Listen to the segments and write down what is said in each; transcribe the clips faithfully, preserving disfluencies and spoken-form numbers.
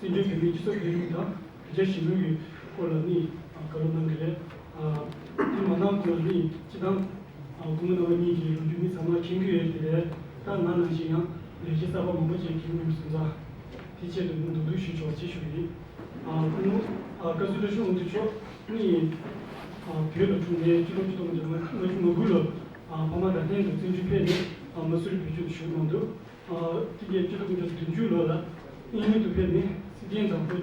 བཙན་བྱོལ་བོད་མིའི་སྤྱི་ཚོགས་བོད་རིགས་དང་བོད་རྒྱ་ཞི་མོལ་གྱི་སྐོར་ལ་ནི་བཀའ་སློབ་གནང་གི་རེད། དེ་མ་གནང་གོང་ལ་ནི་སྤྱི་བཏང་སྐུ་ངོ་རྣམ་པ་གཉིས་ཀྱི་ལོ་རྒྱུས་མི་ཚང་མ་མཁྱེན་གྱི་ཡོད་དེ་རེད། ད་ང་ནང་བཞིན་ཡང་ལས་བྱེད་གསར་པ་མང་པོ་ཅིག་མཁྱེན་གྱི་མེད་སོང་ཙང་དེ་ཆེད་དུ་ནི་འདུག་འདུག་ཞུ་ཆོག་ཅེས་ཞུ་གི་ཡིན། སྐུ་ངོ་བཀའ་ཟུར་བཀྲ་ཤིས་དབང་འདུས་མཆོག་ནི་བོད་ལ་འཁྲུངས་ནས་སྤྱི་ལོ་ཆིག་སྟོང་དགུ་བརྒྱ་ལྔ་བཅུ་ང་དགུ་ལོར་ཕ་མ་དང་ལྷན་དུ་བཙན་བྱོལ་ཕེབས་ནས་མ་སུ་རི་བོད་ཁྱིམ་དུ་བཞུགས་གནང་འདུག་དེ་གའི་སྤྱི་ལོ་ཆིག་སྟོང་དགུ་བརྒྱ་བདུན་ཅུ་ལོ་ལ་དབྱིན་ཡུལ་དུ་ཕེབས་ནས་སྲིད་དོན་དང་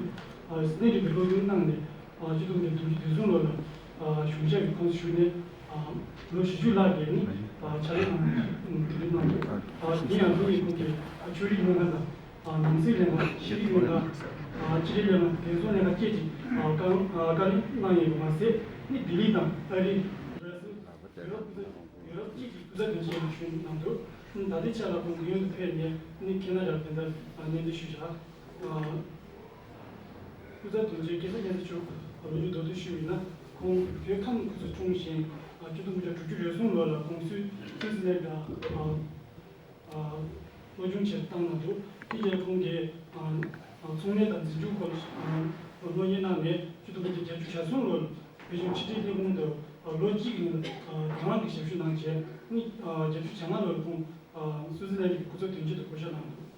པོ་སྲིད་དོན་རིག་པའི་སློབ་སྦྱོང་གནང་ནས་སྤྱི་ལོ་ཆིག་སྟོང་དགུ་བརྒྱ་བདུན་ཅུ་ལོ་ལ་གཞུང་ཞབས་ཀྱི་ཁོངས་སུ་ཞུགས་ནས་ལོ་བཞི་བཅུ་ལྷག་གི་ནི་ཕྱག་ལས་གནང་གྲུབ་འབྲས་གནང་འདུག་དེ་ཡང་དེ་ཡི་ཁོངས་ཀྱི་ཆོས་རིག་ལྷན་ཁང་དང་ནང་སྲིད་ལྷན་ཁང་། ཤེས་རིག་ལྷན་ཁང་། སྤྱི་བདེ་ལྷན་ཁང་། འགྲན་ཚོང་ལྷན་ཁང་བཅས་ཀྱིས་བཀའ་བཀའ་ལན་གནང་ཡོད་པ་མ་ཟད་ནི་ལྡི་ལི་དང་ཨ་རི། ཡུ་རོབ་སྐུ་ཚབ་ཡུ་རོབ་བཅས་ཀྱི་སྐུ་ཚབ་དོན་གཅོད་ལ་ཞུས་གནང་འདུག་ད་ལྟའི་ཆ་ལ་ཁོང་མདུན་དུ་ཕེབས་ནས་ནི་ཁེ་ན་ཌར་བདེན་མཐའ་སྙན་སྒྲོན་ཞུས་བཞག་སྐུ་ཚབ་དོན་གཅོད་སྐལ་བཟང་རྒྱ་མཚོ་མཆོག་ལོ་རྒྱུས་མདོར་བསྡུས་ཞུས་ཡིན་ན། ཁོང་བོད་ཁམས་ཁུལ་དུ་འཁྲུངས་ཤིང་། ཆིག་སྟོང་དགུ་བརྒྱ་དྲུག་ཅུ་རེ་གསུམ་ལོ་ལ་ཁོང་སུད་སུད་སི་ལན་དུ་སློབ་སྦྱོང་ཆེད་བཏང་གནང་འདུག་དེ་རྗེས་ཁོང་གིས་ཚོང་ལས་དང་འཛིན་སྐྱོང་སྐོར་སློབ་གཉེར་གནང་ནས་ཆིག་སྟོང་དགུ་བརྒྱ་བརྒྱད་ཅུ་གྱ་གསུམ་ལོར་བོད་གཞུང་ཕྱི་དྲིལ་ལས་ཁུངས་དུ་ལོ་གཅིག་རིང་དང་བླངས་ཀྱི་ཞབས་ཞུ་གནང་རྗེས་ནི་བརྒྱད་ཅུ་གྱ་ལྔ་ལོར་ཁོང་སུད་སི་ལན་གྱི་སྐུ་ཚབ་དོན་གཅོད་དུ་བསྐོ་གཞག་གནང་འདུག་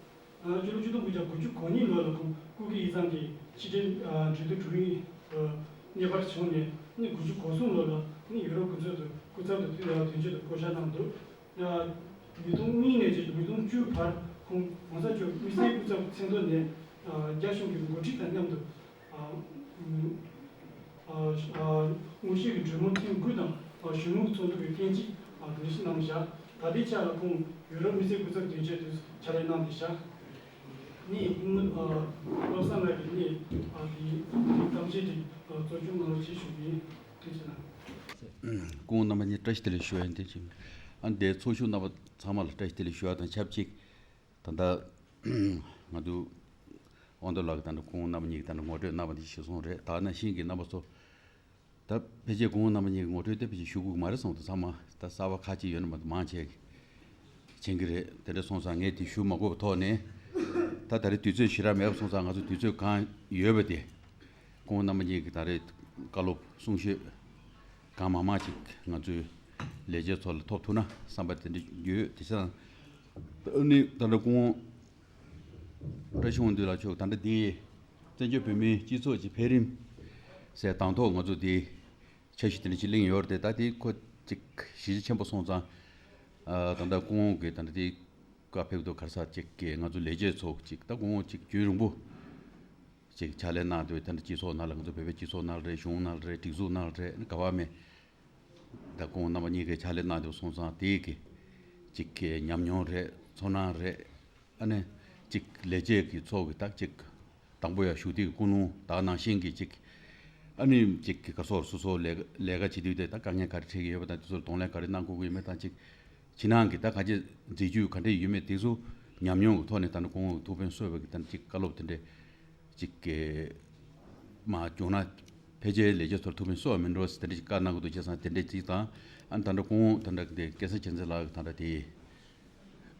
སྤྱི་ལོ་ཆིག་སྟོང་དགུ་བརྒྱ་དགུ་བཅུ་གོ་གཉིས་ལོ་ལ་ཁོང་སྐུ་སྒེར་ཡིག་ཚང་གི་ཕྱི་དྲིལ་འབྲེལ་གཏུག་དྲུང་ཡིག་གནས་སྤར་བྱུང་ནས་ནི་དགུ་བཅུ་གོ་གསུམ་ལོ་ལ་ནི་ཡུ་རོབ་སྐུ་ཚབ་ཏུ་སྐུ་ཚབ་ཏུ་དོན་གཅོད་དུ་བསྐོ་གཞག་གནང་འདུག་ཉིས་སྟོང་གཉིས་ནས་བརྒྱུད་ཉིས་སྟོང་བཅུ་བར་ཁོང་༸གོང་ས་མཆོག་དམིགས་བསལ་སྐུ་ཚབ་མཚན་ཐོག་ནས་རྒྱ་གཞུང་གི་འགོ་ཁྲིད་དང་མཉམ་དུ། ཨ་ཨ་དངོས་གཞིའི་གྲོས་མོལ་ཐེངས་དགུ་དང་གཞུང་ལུགས་ཚོགས་འདུ་གི་ཐེངས་གཅིག་དེ་འདྲ་ཞིག་གནང་བཞག་ད་ལྟའི་ཆ་ལ་ཁོང་ཡུ་རོབ་དམིགས་བསལ་སྐུ་ཚབ་དོན་གཅོད་དུ་ཕྱག་ལས་གནང་བསྡད་བཞག་ནི་བློ་བཟང་ལགས་ཀྱིས་ནི་དེའི་གཏམ་བཤད་དེ་གཙོ་སྐྱོང་གནང་རོགས་ཞེས་ཞུ་གི་ཡིན། ཐུགས་རྗེ་གནང་། སྐུ་ངོ་རྣམ་པ་གཉིས་བཀྲ་ཤིས་བདེ་ལེགས་ཞུ་ཡ་ཡིན། དེ་བཞིན་ཨ་འདིའི་ཚོགས་ཞུགས་རྣམ་པ་ཚང་མ་ལ་བཀྲ་ཤིས་བདེ་ལེགས་ཞུ་བ་དང་ཆབས་ཅིག་ད་ལྟ་ང་ཚོ་དབང་འདུས་ལགས་ཀྱིས་ད་ལྟ་སྐུ་ངོ་རྣམ་པ་གཉིས་ཀྱིས་ད་ལྟ་ངོ་སྤྲོད་གནང་བ་འདི་ཞུས་སོང་རེད། ད་ནང་བཞིན་གྱི་རྣམ་པ་ཚོ་ད་ཕལ་ཆེར་སྐུ་ངོ་རྣམ་པ་གཉིས་ཀྱིས་ངོ་སྤྲོད་དེ་ཕལ་ཆེར་ཞུ་དགོས་ཀྱི་མ་རེད་སོང་། ད་ཚང་མ་ད་གསར་པ་ཁག་ཅིག་ཡོད་ན་མ་གཏོགས་མང་ཆེ་མཁྱེན་གྱི་རེད། དེ་འདྲ་སོང་ཙང་ངས་དེ་ཞུ་མ་དགོས་པའི་ཐོག་ནས་ད་ད་རེས་དུས་ཚོད་ཞེ་དྲག་མེད་པ་སོང་ཙང་ང་ཚོ་དུས་ཚོད་གང་ཡོད་པ་དེ། སྐུ་ངོ་རྣམ་པ་གཉིས་ཀྱིས་ད་རེས་བཀའ་སློབ་གསུང་བཤད་གང་མང་མང་ཅིག་ང་ཚོའི་ལས་བྱེད་ཚོ་ལ་ཐོབ་ཐུབ་ན་བསམ་པ་དེ་འདྲ་ཡོད། དེ་ཙང་ཨ་ནི་ད་ལྟ་སྐུ་ངོ་བཀྲ་ཤིས་དབང་འདུས་ལགས་མཆོག་ད་ལྟ་འདི་བཙན་བྱོལ་བོད་མིའི་སྤྱི་ཚོགས་ཀྱི་འཕེལ་རིམ་ཟེར་དང་ཐོག་ང་ཚོ་འདི་འཆར་གཞི་དེ་འདྲ་ཞིག་གླེང་ཡོད་རེད་དེ། ད་དེ་ཁོ་ཅིག་གཞི་རྒྱ་ཆེན་པོ་སོང་ཙང་ད་ལྟ་སྐུ་ངོ་གིས་ད་ལྟ་དེ་བཀའ་ཕེབས་འདུག་ག་རེ་ཟེར་ཅིག་གི་ང་ཚོ་ལས་བྱེད་ཚོ་ཅིག་ད་སྐུ་ངོ་ཅིག་རྒྱུན་རིང་པོ། ཅིག་ཕྱག་ལས་གནང་དུས་ད་ལྟ་སྤྱི་ཚོགས་ནང་ལ་ང་ཚོ་བོད་པའི་སྤྱི་ཚོགས་ནང་ལ་རེད། གཞུང་ནང་ལ་རེད། སྒྲིག་འཛུགས་ནང་ལ་རེད། ག་བ་མེད་ད་ཁོང་རྣམ་པ་གཉིས་ཀས་ཕྱག་ལས་གནང་དུས་སོང་ཙང་དེའི་གི་ཅིག་གི་ཉམས་མྱོང་རེད། ཚོར་སྣང་རེད། ཨ་ནི་ཅིག་ལས་བྱེད་ཀྱི་ཚོགས་ཀྱི་ད་ཅིག་དང་པོ་ཡང་ཞུགས་དེ་གི་ཀུན་སློང་ད་ནང་བཞིན་གྱི་ཅིག་ཨ་ནི་ཅིག་གི་ག་སོར་སོ་སོ་ལས་ལས་ཀ་བྱེད་དུས་དེ་ད་དཀའ་ངལ་ག་རེ་འཕྲད་ཀྱི་ཡོད་པ་དང་དེ་ཚོར་གདོང་ལེན་ག་རེ་གནང་དགོས་ཀྱི་ཡོད་མེད་དང་ཅིག་ཕྱི་ནང་གི་ད་ག་ཅི་མཛད་ཇུས་ག་འདྲ་ཡོད་མེད་དེ་ཚོ་ཉམས་མྱོང་གི་ཐོག་ནས་ད་ནི་ཁོང་ཐུགས་ཕན་གསོས་པའི་གི་ད་ནི་ཅིག་བཀའ་སློབ་དེ་འདྲས་ཅིག་གི་མ་བྱུང་ན་ཕལ་ཆེར་ལས་བྱེད་ཚོར་ཐུགས་ཕན་གསོས་པ་མིན་འགྲོ་ཟེར་དེ་འདྲས་ཅིག་བཀའ་གནང་གི་འདུག་བྱས་ཙང་དེ་འདྲས་ཅིག་དང་། ཨ་ནི་ད་ལྟ་ཁོང་ད་ལྟ་དེ་སྐལ་བཟང་རྒྱལ་མཚན་ལགས་ད་ལྟ་དེ་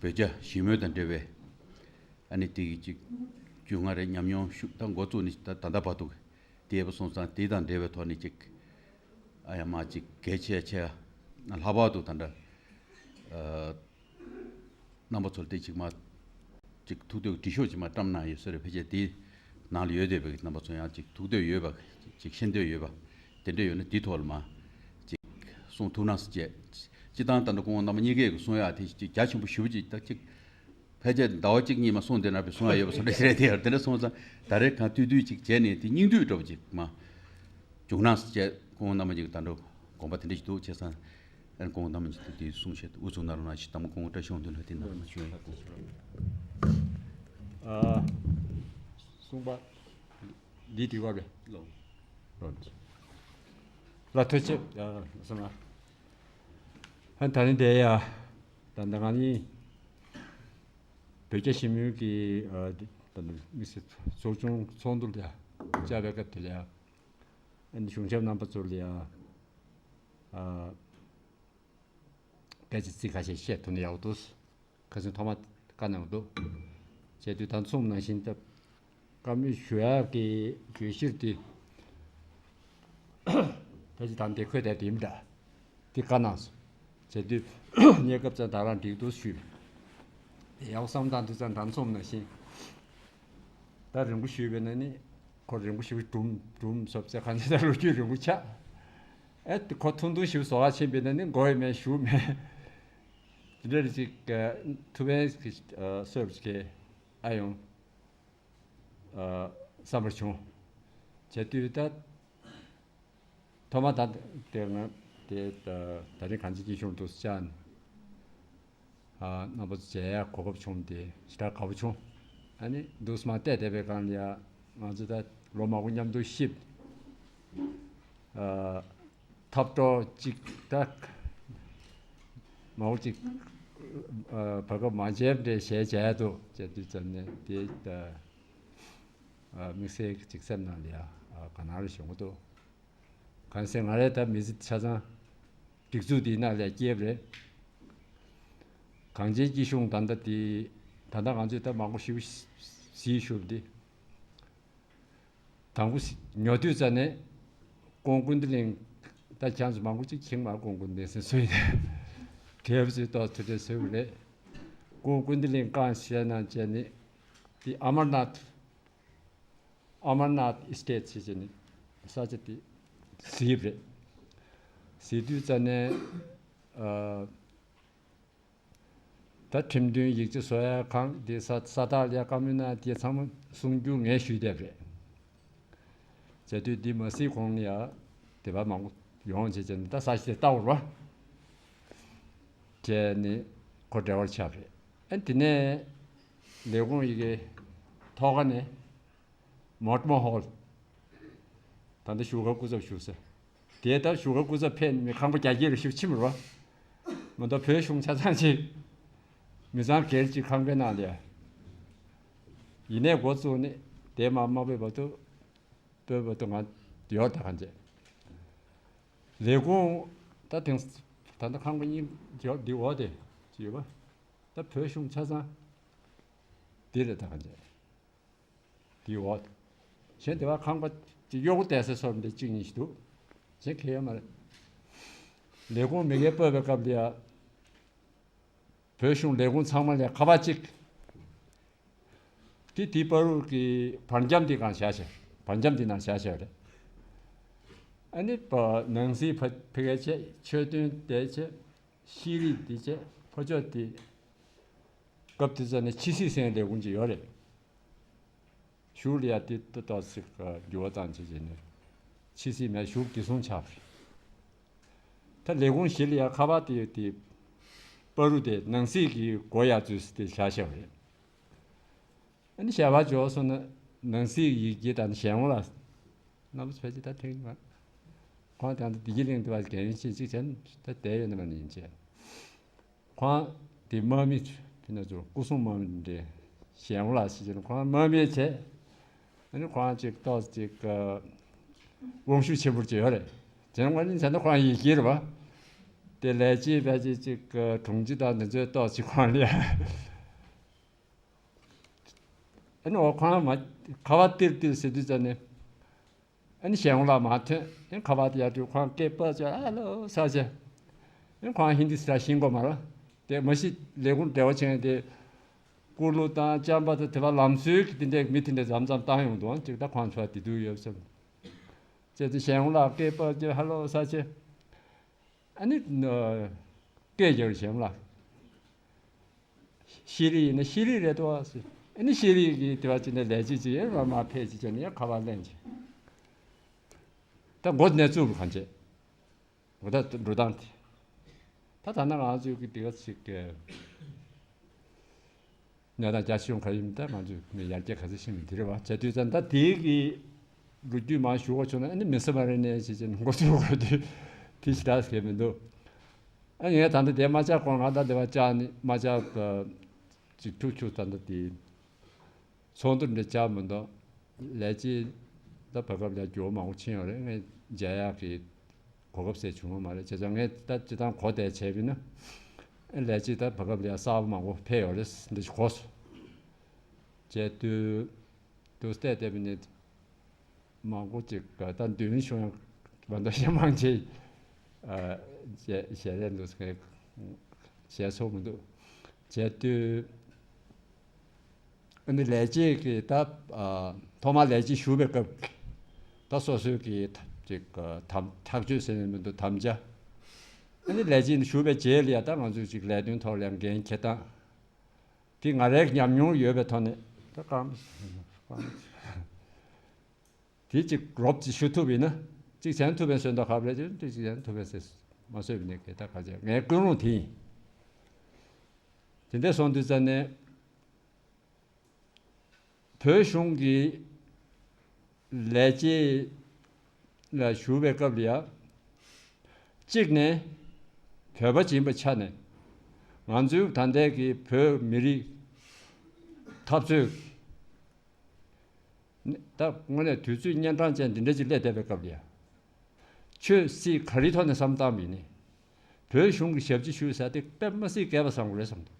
བོད་རྒྱ་ཞི་མོལ་དང་འབྲེལ་བའི་ཨ་ནི་དེ་གི་ཅིག་རྒྱུས་མངའ་རེད། ཉམས་མྱོང་ཤུགས་ད་འགོ་བཙུགས་ནས་ད་ད་ལྟ་བར་དུ་དེ་ཡས་པ་སོང་ཙང་དེ་དང་འབྲེལ་བའི་ཐོག་ནས་ཅིག་ཨ་ཡ་མ་ཅིག་གལ་ཆེ་ཆེ་ལྷག་པར་དུ་ད་ལྟ་ཨ་རྣམ་པ་ཚོར་དེ་ཅིག་མ་ཅིག་ཐུགས་འདོད་འགྲེལ་ཤོག་ཅིག་མ་བཀྲམ་གནང་ཡོད་ས་རེད། ཕལ་ཆེར་དེ་ནང་ལ་ཡོད་བསྡད་པའི་རྣམ་པ་ཚོ་ཡང་ཅིག་ཐུགས་འདོད་ཡོད་པ་ཅིག་ཤེས་འདོད་ཡོད་པ་དེ་འདྲ་ཡོད་ན་དེ་ཐོག་ལ་མ་ཅིག་གསུང་ཐུབ་ན་ཟེར་བྱས། སྤྱིར་བཏང་ད་ལྟ་སྐུ་ངོ་རྣམ་པ་གཉིས་ཀས་གསུང་ཡག་དེ་ཅིག་རྒྱ་ཆེན་པོ་ཞེ་པོ་ཅིག་ད་ཅིག་ཕལ་ཆེར་ཟླ་བ་གཅིག་གཉིས་མ་སོང་དེ་ན་བའི་གསུང་ཡ་ཡོད་པ་བཟོ་འདྲ་ཞིག་རེད། དེ་ཡང་དེ་འདྲ་སོང་ཙང་ད་རེས་གང་ཐུབ་ཐུབ་ཅིག་བྱས་ནས་དེ་སྙིང་བསྡུས་འདྲ་པོ་ཅིག་མ་བྱུང་ན་ཟེར་བྱས་སྐུ་ངོ་རྣམ་པ་གཉིས་ད་འགྲོ་དགོངས་པ་དེ་འདྲ་ཞིག་འདུག་བྱས་ཙང་ཨ་ནི་སྐུ་ངོ་རྣམ་པ་གཉིས་དེ་གསུང་བཤད་དབུ་ཚུགས་གནང་རོགས་གནང་ཞེས་དང་པོ་སྐུ་ངོ་བཀྲ་ཤིས་དབང་འདུས་ལགས་དེ་གནང་རོགས་གནང་ཞུ་ཡ་ཡིན། ཨ་གསུངས་པ་འདི་དྲི་བ་རེད། ལོ་ལོ་ལ་ཐོས་ཆེ་ཨ་སོང་ཨ་ད་ནི་དེ་ཡ་ད་ད་ང་གཉིས། བོད་རྒྱ་ཞི་མོལ་གྱི་ཨ་དམིགས་བསལ་ཚོགས་ཆུང་ཚོགས་འདུ་ལ་བཅར་བའི་སྐབས་དེ་ལ་ཡང་གཞུང་ཞབས་རྣམ་པ་ཚོ་ལ་ཡང་ཨ་སྐད་ཆ་ཚིག་ཁ་ཤས་བཤད་ཐུབ་ན་ཡག་པོ་འདུག་ཁ་སང་ཐོག་མ་བཀའ་གནང་འདུག་བྱས་དུས་ད་མཚུངས་ནང་བཞིན་སྟབས་ བཀའ་མོལ་ཞུ་ཡག་གི་བརྗོད་གཞིར་དེ་ད་ཅི་དང་དེ་འཁོད་བསྡད་དེ་ཡིན་འདྲ། དེ་བཀའ་གནང་སོང་། བྱས་དུས་གནས་སྐབས་ཙམ་ད་རང་འགྲིག་འདུག་ཞུས། ཡག་བསམ་བཏང་དུས་ཙམ་ད་མཚོན་ནང་བཞིན། ད་རིང་པོ་ཞུས་པས་ན་ནི་ཁོ་རིང་པོ་ཞུས་སྒྲུང་སྒྲུང་སོབ་ཚེ་གང་ཅི་ད་ལོ་རྒྱུས་རིང་པོ་ཆགས། ཨེ་ཁོ་ཐུང་ཐུང་ཞིག་བཟོ་བ་ཕྱིན་པས་ན་ནི་མགོ་ཡི་མེད་ཞུ་མེད། དེ་འདྲ་ཅིག་ཐུ་བན་གྱི་སོབ་ཀྱི་ཨ་ཡོང་། བསམ་པར་བྱུང་། བྱས་དུས་ད་ཐོག་མ་ད་དེ་ང་དེ་ད་རིང་གངས་ཅན་སྐྱིད་གཤོངས་དུ་བཅར་ནས་རྣམ་པ་ཚོ་མཇལ་ཡག་གོ་སྐབས་བྱུང་སྟེ་ཞེ་དྲག་དགའ་པོ་བྱུང་། ཨ་ནི་འདུག་སེ་མར་བལྟས་བསྡད་པའི་སྒང་ལ་ཡ་ང་ཚོ་ད་ལོ་མང་པོ་མཉམ་དུ་གཤིབས། ཐབ་གྲོགས་གཅིག་ད་མང་པོ་གཅིག་བར་སྐབས་མ་མཇལ་འདྲ་ཞལ་མཇལ་དུ་བྱས་དུས་ཙམ་ནས་དེ་ད་དམིགས་བསལ་གཅིག་སེམས་ནང་ལ་ཡ་དགའ་སྣང་རེ་བྱུང་གི་འདུག་གང་ཟེར་ང་རའི་ད་མི་ཚེ་ཆ་ཚང་སྒྲིག་འཛུགས་འདིའི་ནང་ལ་སྐྱེས་པ་རེད། གངས་ཅན་སྐྱིད་གཤོངས་ད་ལྟ་དེ་ད་ལྟ་ང་ཚོས་ད་མང་པོ་ཞིག་གཟིགས་ཞུ་བ་འདི། དང་པོ་ཉོ་དུས་ཙ་ནས་ཀོང་ཀུན་ཏི་གླིང་ད་ཁྱེད་ཚོ་མང་པོ་ཅིག་མཁྱེན་མ་ཀོང་ཀུན་ཏི་གླིང་ཟེར་སུ་ཡིན་གལ་སྲིད་ཏོག་ཐུགས་རྗེ་ཆེ་ཞུ་གི་རེད། ཀོང་ཀུན་ཏི་གླིང་རྐང་བཞེས་གནང་བྱས་ནས་དེ་ཨ་མར་ནཱཐ། ཨ་མར་ནཱཐ་ཨི་སི་ཊེཊ་ཟེར་བྱས་ནས་ས་ཆ་དེ་གཟིགས་པ་རེད། གཟིགས་དུས་ཙ་ནས་ཨ། ད་ཁྲིམས་མཐུན་ཡིག་ཆ་བཟོ་ཡ་གང་དེ་ས་ས་ཐག་ལ་ཡ་བཀའ་མོལ་གནང་དེ་ཚང་མ་གསུང་རྒྱུ་ངས་ཞུས་བསྡད་པ་རེད། བྱས་དུས་འདི་མ་གཟིགས་གོང་ལ་ཡ་དེ་བ་མང་པོ་ཡོང་བྱས་བྱས་ནས་ད་ས་གཞི་དེ་ལྟ་བར་བ་བྱས་ནས་ཁོ་འབྲེལ་བར་ཆགས་པ་རེད། ཨ་དེ་ནས་ལས་ཁུངས་ཡི་གེ་ཐོག་ཁ་ནས་མོཊ་མོ་ཧོལ། ད་ལྟ་བཞུགས་སྒར་སྐུ་ཚབ་བཞུགས་ས། དེ་ལྟར་བཞུགས་སྒར་སྐུ་ཚབ་ཕེབས་ནས་ཁང་པ་རྒྱ་སྐྱེད་རུ་ཞིག་ཕྱིན་པ་རེད་བ། མ་གཏོགས་བོད་གཞུང་ཆ་ཚང་ཅིག་མི་ཚང་སྒེར་གྱི་ཁང་པའི་ནང་ལ་ཡ། ཡིན་ནའི་འགོ་བཙུགས་ནས་དེ་མ་མ་སྤོས་བར་དུ་སྤོས་བར་དུ་ང་ཡོད་ད་གང་བྱས། ལས་ཁུངས་ད་དེང་ད་ལྟ་ཁང་པ་གཉིས་ཡོད་འདི་འོག་དེ་ཅི་ཡོད་པ། ད་བོད་གཞུང་ཆ་ཚང་འདི་རེད་ད་གང་བྱས། དེའི་འོག་གཞན་དེ་བ་ཁང་པ་གཅིག་གཡོག་པོ་བསྡད་ས་སོགས་འདི་གཅིག་གཉིས་ཤིག་འདུག་གཞན་གང་ཡང་མ་རེད། ལས་ཁུངས་མི་སྒེར་སྤོས་པའི་སྐབས་ལ་ཡ། བོད་གཞུང་ལས་ཁུངས་ཚང་མ་ལ་ཡ་ཁ་པར་གཅིག་དེ་དེའི་བར་དུ་གི་བར་འཁྱམས་དེ་གང་བཞག་བྱས་བར་འཁྱམས་དེ་ནང་བཞག་བྱས་རེད། ཨ་ནི་པ་ནང་སྲིད་ཕ་ཕ་གི་བྱས་ཆོས་དོན་དེ་བྱས། ཤེས་རིག་དེ་བྱས་ཕོ་ཆོས་དེ། སྐབས་དེ་ཚོ་ནས་ཕྱི་སྲིད་ཟེར་ལས་ཁུངས་ཅིག་ཡོད་རེད། གཞུག་ལ་ཡ་དེ་ཏོག་ཙམ་འགྱུར་བ་བཏང་བྱས་བྱས་ནས་ཕྱི་སྲིད་མེད་གཞུག་བདེ་སྲུང་ཆགས་པ་རེད། ད་ལས་ཁུངས་བཞི་ལ་ཡ་ཁ་པར་དེ་ཡོད་དེ། བར་དུ་དེ་ནང་སྲིད་ཀྱི་སྒོ་ཡར་འཛུལ་སྲིད་དེ་བཞག་བཞག་པ་རེད། ཨ་ནི་ཞལ་པར་འབྱོར་སོང་ན་ནང་སྲིད་ཡིག་སྐྱེལ་དང་གཞན་དབང་ལ། རྣམ་པ་ཚོ་ཕལ་ཆེར་ད་ཐེངས་མ། ཁོང་དེ་ཚོ་བདེ་སྐྱིད་གླིང་དུ་བ་འགན་ཡིན་ཅིག་ཅིག་བྱས་ན་ད་བསྡད་ཡོད་ན་མ་ནི་ཡིན་ཅེས། ཁོང་དེ་དམག་མི་དེ་ན་ཚོ་སྐུ་སྲུང་དམག་མི་འདྲ་གཞན་དབང་ལ་ཞིག་བྱས་ན་ཁོང་དམག་མི་བྱས། ཨ་ནི་ཁོང་ཅིག་ཏོག་ཅིག་དབང་ཤུགས་ཆེན་པོ་ཅིག་ཡོད་རེད། དེ་ནི་ང་ནི་བྱས་ན་ཁོང་ཡིག་སྐྱེལ་རེད་བ། དེ་ལས་བྱེད་བས་ཅིག་ཅིག་དྲུང་ཆེ་དང་དེ་ཚོའི་ཏོག་ཅིག་ཁོང་ལ་ཡ། ཨ་ནི་འོ་ཁོང་མ་ཁ་པར་ཏིར་ཏིར་ཟེར་དུས་ཙམ་ནས། ཨ་ནི་གཞན་དབང་ལ་མ་ཐོན། ཨ་ནི་ཁ་པར་དེ་ཡར་དུས་ཁོང་སྐད་པར་བྱས་ཧ་ལོ་ས་བྱས། ཨ་ནི་ཁོང་ཧིན་དི་སི་ར་ཤེས་ཀྱི་མ་རེད། དེ་མ་གཞི་ལས་ཁུངས་འབྲེལ་བ་བྱས་དེ། ཀུ་ལུ་དང་ཅམ་པ་དང་དེ་བ་ལམ་སྲོལ་གྱི་དེ་འདྲའི་མི་དེ་འདྲ་མཚམས་མཚམས་བཏང་ཡོང་འདུག་ཅིག་ད་ཁོང་ཚོ་དེ་དུས་ཡོད་བསམ། བྱས་ཏེ་གཞན་དབང་ལ་སྐད་པར་བྱས་ཧ་ལོ་ས་བྱས། ཨ་ནི། སྐད་རྒྱག་གཞན་ལ། ཤེས་རིག་ཡིན་ན་ཤེས་རིག་རེད་དོ། ཨ་ནི་ཤེས་རིག་གི་དེ་བ་ཅི་ནས་ལས་བྱེད་ཅིག་ཡིན་རོགས་མ་ཕེབས་ཅིག་བྱས་ནས་ཁ་པར་ལེན་ཅིག་ད་འགོ་ནས་བཙུགས་པ་གང་བྱེད། འོ་ད་འགྲོ་སྟངས་དེ། ད་ད་ན་ང་ཚོའི་གི་དེ་ག་ཅིག་གི་གནས་སྟངས་རྒྱ་ཆེ་ཡོང་ག་ཡིན་ད་ང་ཚོས་མི་ཡར་རྒྱས་ག་ཚོད་ཕྱིན་མི་འདི་རེད་བ་བྱས་དུས་ཙམ་ད་དེའི་གི་ལོ་རྒྱུས་མང་ཞུ་དགོས་བྱུང་ན་ཨ་ནི་མི་སེམས་མ་རེད་ནས་བྱས་བྱས་ནས་འགོ་ཚུགས་དགོས་དུས་དེ་ཞེ་དྲག་གལ་མི་འདུག་ཨ་ངས་ད་ལྟ་དེ་རྨ་བྱ་སྐོར་ང་ད་དེ་བ་བཅར་ནས་རྨ་བྱ་ཅིག་ཐུག་ཆུ་ད་ལྟ་དེ་ཚོགས་འདུ་འདྲ་བཅར་མི་འདུག་ལས་བྱེད་ད་བར་སྐབས་ལ་འགྱུར་བ་མང་པོ་ཕྱིན་ཡོད་རེད། ངས་མཇལ་ཡག་གི་གོ་སྐབས་ཟེར་བྱུང་བ་མ་རེད། བྱས་ཙང་ངས་ད་སྤྱི་བཏང་གོ་བསྡད་བྱས་པ་ཡིན་ན་ཨ་ལས་བྱེད་ད་བར་སྐབས་ལ་གསར་པ་མང་པོ་ཕེབས་ཡོད་རེད་འདི་ཞིག་གོ་སོང་། བྱས་དུས། དུ་བལྟས་བལྟས་པ་ནི་མང་པོ་ཅིག་ད་མདུན་བྱུང་ཡང་བ་འདོད་ཞེ་མང་ཆེ་ཞལ་ཞལ་རས་འདུག་ངས་ཞལ་ཚོགས་མི་འདུག་བྱས་དུས། ཨ་ནི་ལས་བྱེད་ཀྱི་ད་ཐོག་མར་ལས་བྱེད་ཞུགས་པའི་སྐབས་ད་སོ་སོའི་གི་ཅིག་དམ་ཐག་གཅོད་ཟེར་ནས་མི་འདུག་དམ་བཅའ། ཨ་ནི་ལས་བྱེད་ཞུགས་པའི་རྗེས་ལ་ཡང་ད་ང་ཚོས་ཅིག་ལས་དོན་ཐོག་ལ་ཡང་འགན་འཁྱེར་སྟངས་དེ་ང་རའི་ཉམས་མྱོང་ཡོད་པའི་ཐོག་ནས་ད་གང་དེ་ཅིག་རོབ་ཅིག་ཞུ་ཐུབ་ཡིན་ན་ཅིག་བྱེད་ཐུབ་པའི་བཟོས་འདུག་ག་རེད་ཅིག་བྱེད་ཐུབ་པའི་ཟེར་མ་བཟོས་པ་ནས་གལ་ད་ག་ཅེ་ངའི་ཀུན་སློང་དེ་ཡིན། དེ་འདྲ་སོང་དུས་ཙ་ནས། བོད་གཞུང་གི་ལས་བྱེད་ལ་ཞུགས་པའི་སྐབས་ལ་ཡང་གཅིག་ནས་བོད་པ་ཡིན་པའི་ཆ་ནས་ང་ཚོའི་ད་ལྟའི་གི་བོད་མི་རིགས་འཐབ་རྩོད་ད་དངོས་གནས་དུས་ཚོད་གཉན་འཕྲང་ཅན་འདི་འདྲ་ཅིག་སླེབས་བསྡད་པའི་སྐབས་ལ་ཡང་ཆོས་སྲིད་ག་རེའི་ཐོག་ནས་བསམ་བཏང་བ་ཡིན་ནའི་བོད་གཞུང་གི་ཞབས་ཕྱི་ཞུ་ས་དེ་དཔེ་མ་སྲིད་སྐལ་པ་བཟང་པོ་རེད་བསམ་འདུག་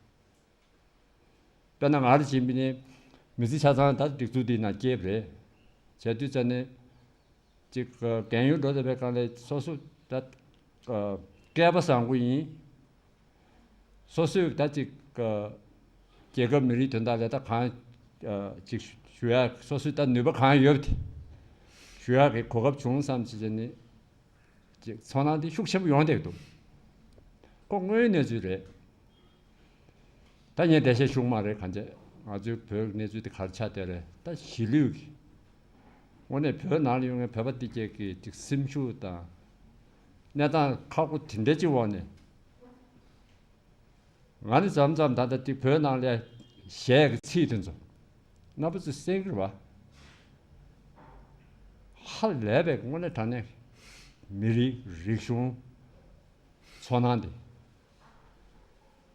དཔེར་ན་ང་རང་བྱིན་པ་ནི་མི་ཚེ་ཆ་ཚང་ད་སྒྲིག་འཛུགས་འདིའི་ནང་སྐྱེས་པ་རེད། བྱས་དུས་ཙ་ནས་ཅིག་རྒན་ཡོལ་འགྲོ་བསྡད་པའི་སྒང་ལ་སོ་སོ་ད་སྐལ་པ་བཟང་པོ་ཡིན། སོ་སོས་ད་ཅིག་རྒྱལ་ཁབ་མི་རིགས་དོན་དག་ལ་ད་གང་ཅིག་ཞུ་ཡ་སོ་སོའི་ད་ནུས་པ་གང་ཡོད་དེ་ཞུ་ཡ་གི་གོ་སྐབས་བྱུང་བསམ་བྱས་ནས། ཅིག་ཚོར་སྣང་དེ་ཤུགས་ཆེན་པོ་ཡོང་བསྡད་འདུག་ཁོ་དངོས་ཡོད་གནས་ཚུལ་རེད། ད་ངས་འགྲེལ་བཤད་ཞུ་གི་མ་རེད་གང་བྱས། ང་ཚོའི་བོད་ཀྱི་གནས་ཚུལ་དེ་ག་རེ་ཆགས་བསྡད་རེད། ད་གཞིས་ལུས་ཀྱི་དངོས་གནས་བོད་ནང་ལ་ཡོད་མཁན་བོད་པ་དེ་གྱད་ཀྱི་ཅིག་སེམས་ཤུགས་དང་གནས་སྟངས་ཁག་པོ་དེ་འདྲ་ཅིག་འོག་ནས། ང་ནི་མཚམས་མཚམས་ད་ལྟ་ཅིག་བོད་ནང་ལ་གཞས་ཀྱི་ཚིག་དེ་ཚོ་རྣམ་པ་ཚོས་གསན་གྱི་རེད་པ། ཧ་ལས་པའི་དངོས་གནས་དྲང་གནས་མི་རིགས་རིག་གཞུང་ཚོར་སྣང་དེ།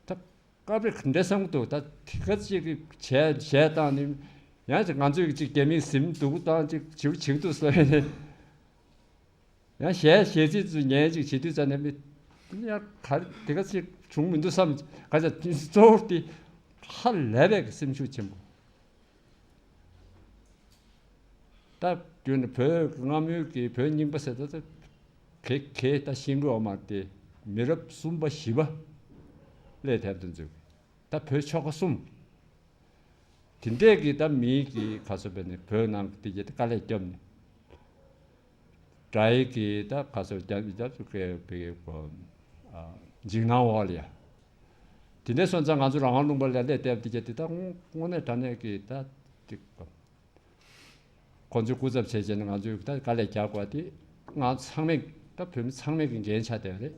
ད་སྐབས་རེ་ག་འདྲ་བསམ་གྱི་འདུག་ད་དེ་ག་ཅིག་གི་བྱས་བྱས་བཏང་ནི་ཡང་ཅིག་ང་ཚོས་ཅིག་རྒྱ་མིའི་གཟིམ་འདུག་བཏང་ཅིག་བྱིའུ་བྱིའུ་འདུག་ཟེར་ནས། ཡང་གཞས་གཞས་ཚིག་ཚོ་ཉན་ཅིག་བྱེད་དུས་ཙ་ནས་མི་ཡང་ག་རེ་དེ་ག་ཅིག་བྱུང་མི་འདུག་བསམ་ག་ཅིག་གཙོ་བོ་དེ་ཧ་ལས་པའི་སེམས་ཤུགས་ཆེན་པོ། ད་རྒྱུན་ནས་བོད་སྔ་མོའི་གི་བོད་རྙིང་པ་ཟེར་ད་ད་གེ་གེ་ད་ཤིང་གི་འོ་མ་དེ་མི་རབས་གསུམ་པ་བཞི་པ་ལས་ཐེབས་དུ་འཛུགས་ད་བོད་ཆོལ་ཁ་གསུམ། དེ་འདྲས་ཀྱི་ད་མིའི་གི་ག་ཚོད་པས་ནི་བོད་ནང་གི་དེ་གྱད་དཀའ་ལས་བརྒྱབ་ནས། དགྲ་ཡི་གི་ད་ག་ཚོད་བརྒྱབ་བརྒྱབ་ཚུལ་གི་བི་གི་གོ་འཇིགས་སྣང་འོག་ལ་ཡ། དེ་འདྲས་སོང་ཙང་ང་ཚོ་རང་དབང་ལུང་པ་ལ་སླེབས་བསྡད་པ་དེ་གྱད་དེ་ད་དངོས་དངོས་གནས་དྲང་གནས་ཀྱི་ད་ཅིག་ཁོ་ཚོའི་སྐུ་ཚབ་བྱས་བྱས་ནས་ང་ཚོས་ད་དཀའ་ལས་རྒྱག་དགོས་པ་དེ་ང་ཚང་མས་ད་བོད་མི་ཚང་མས་ཀྱི་འགན་ཆགས་བསྡད་པ་རེད།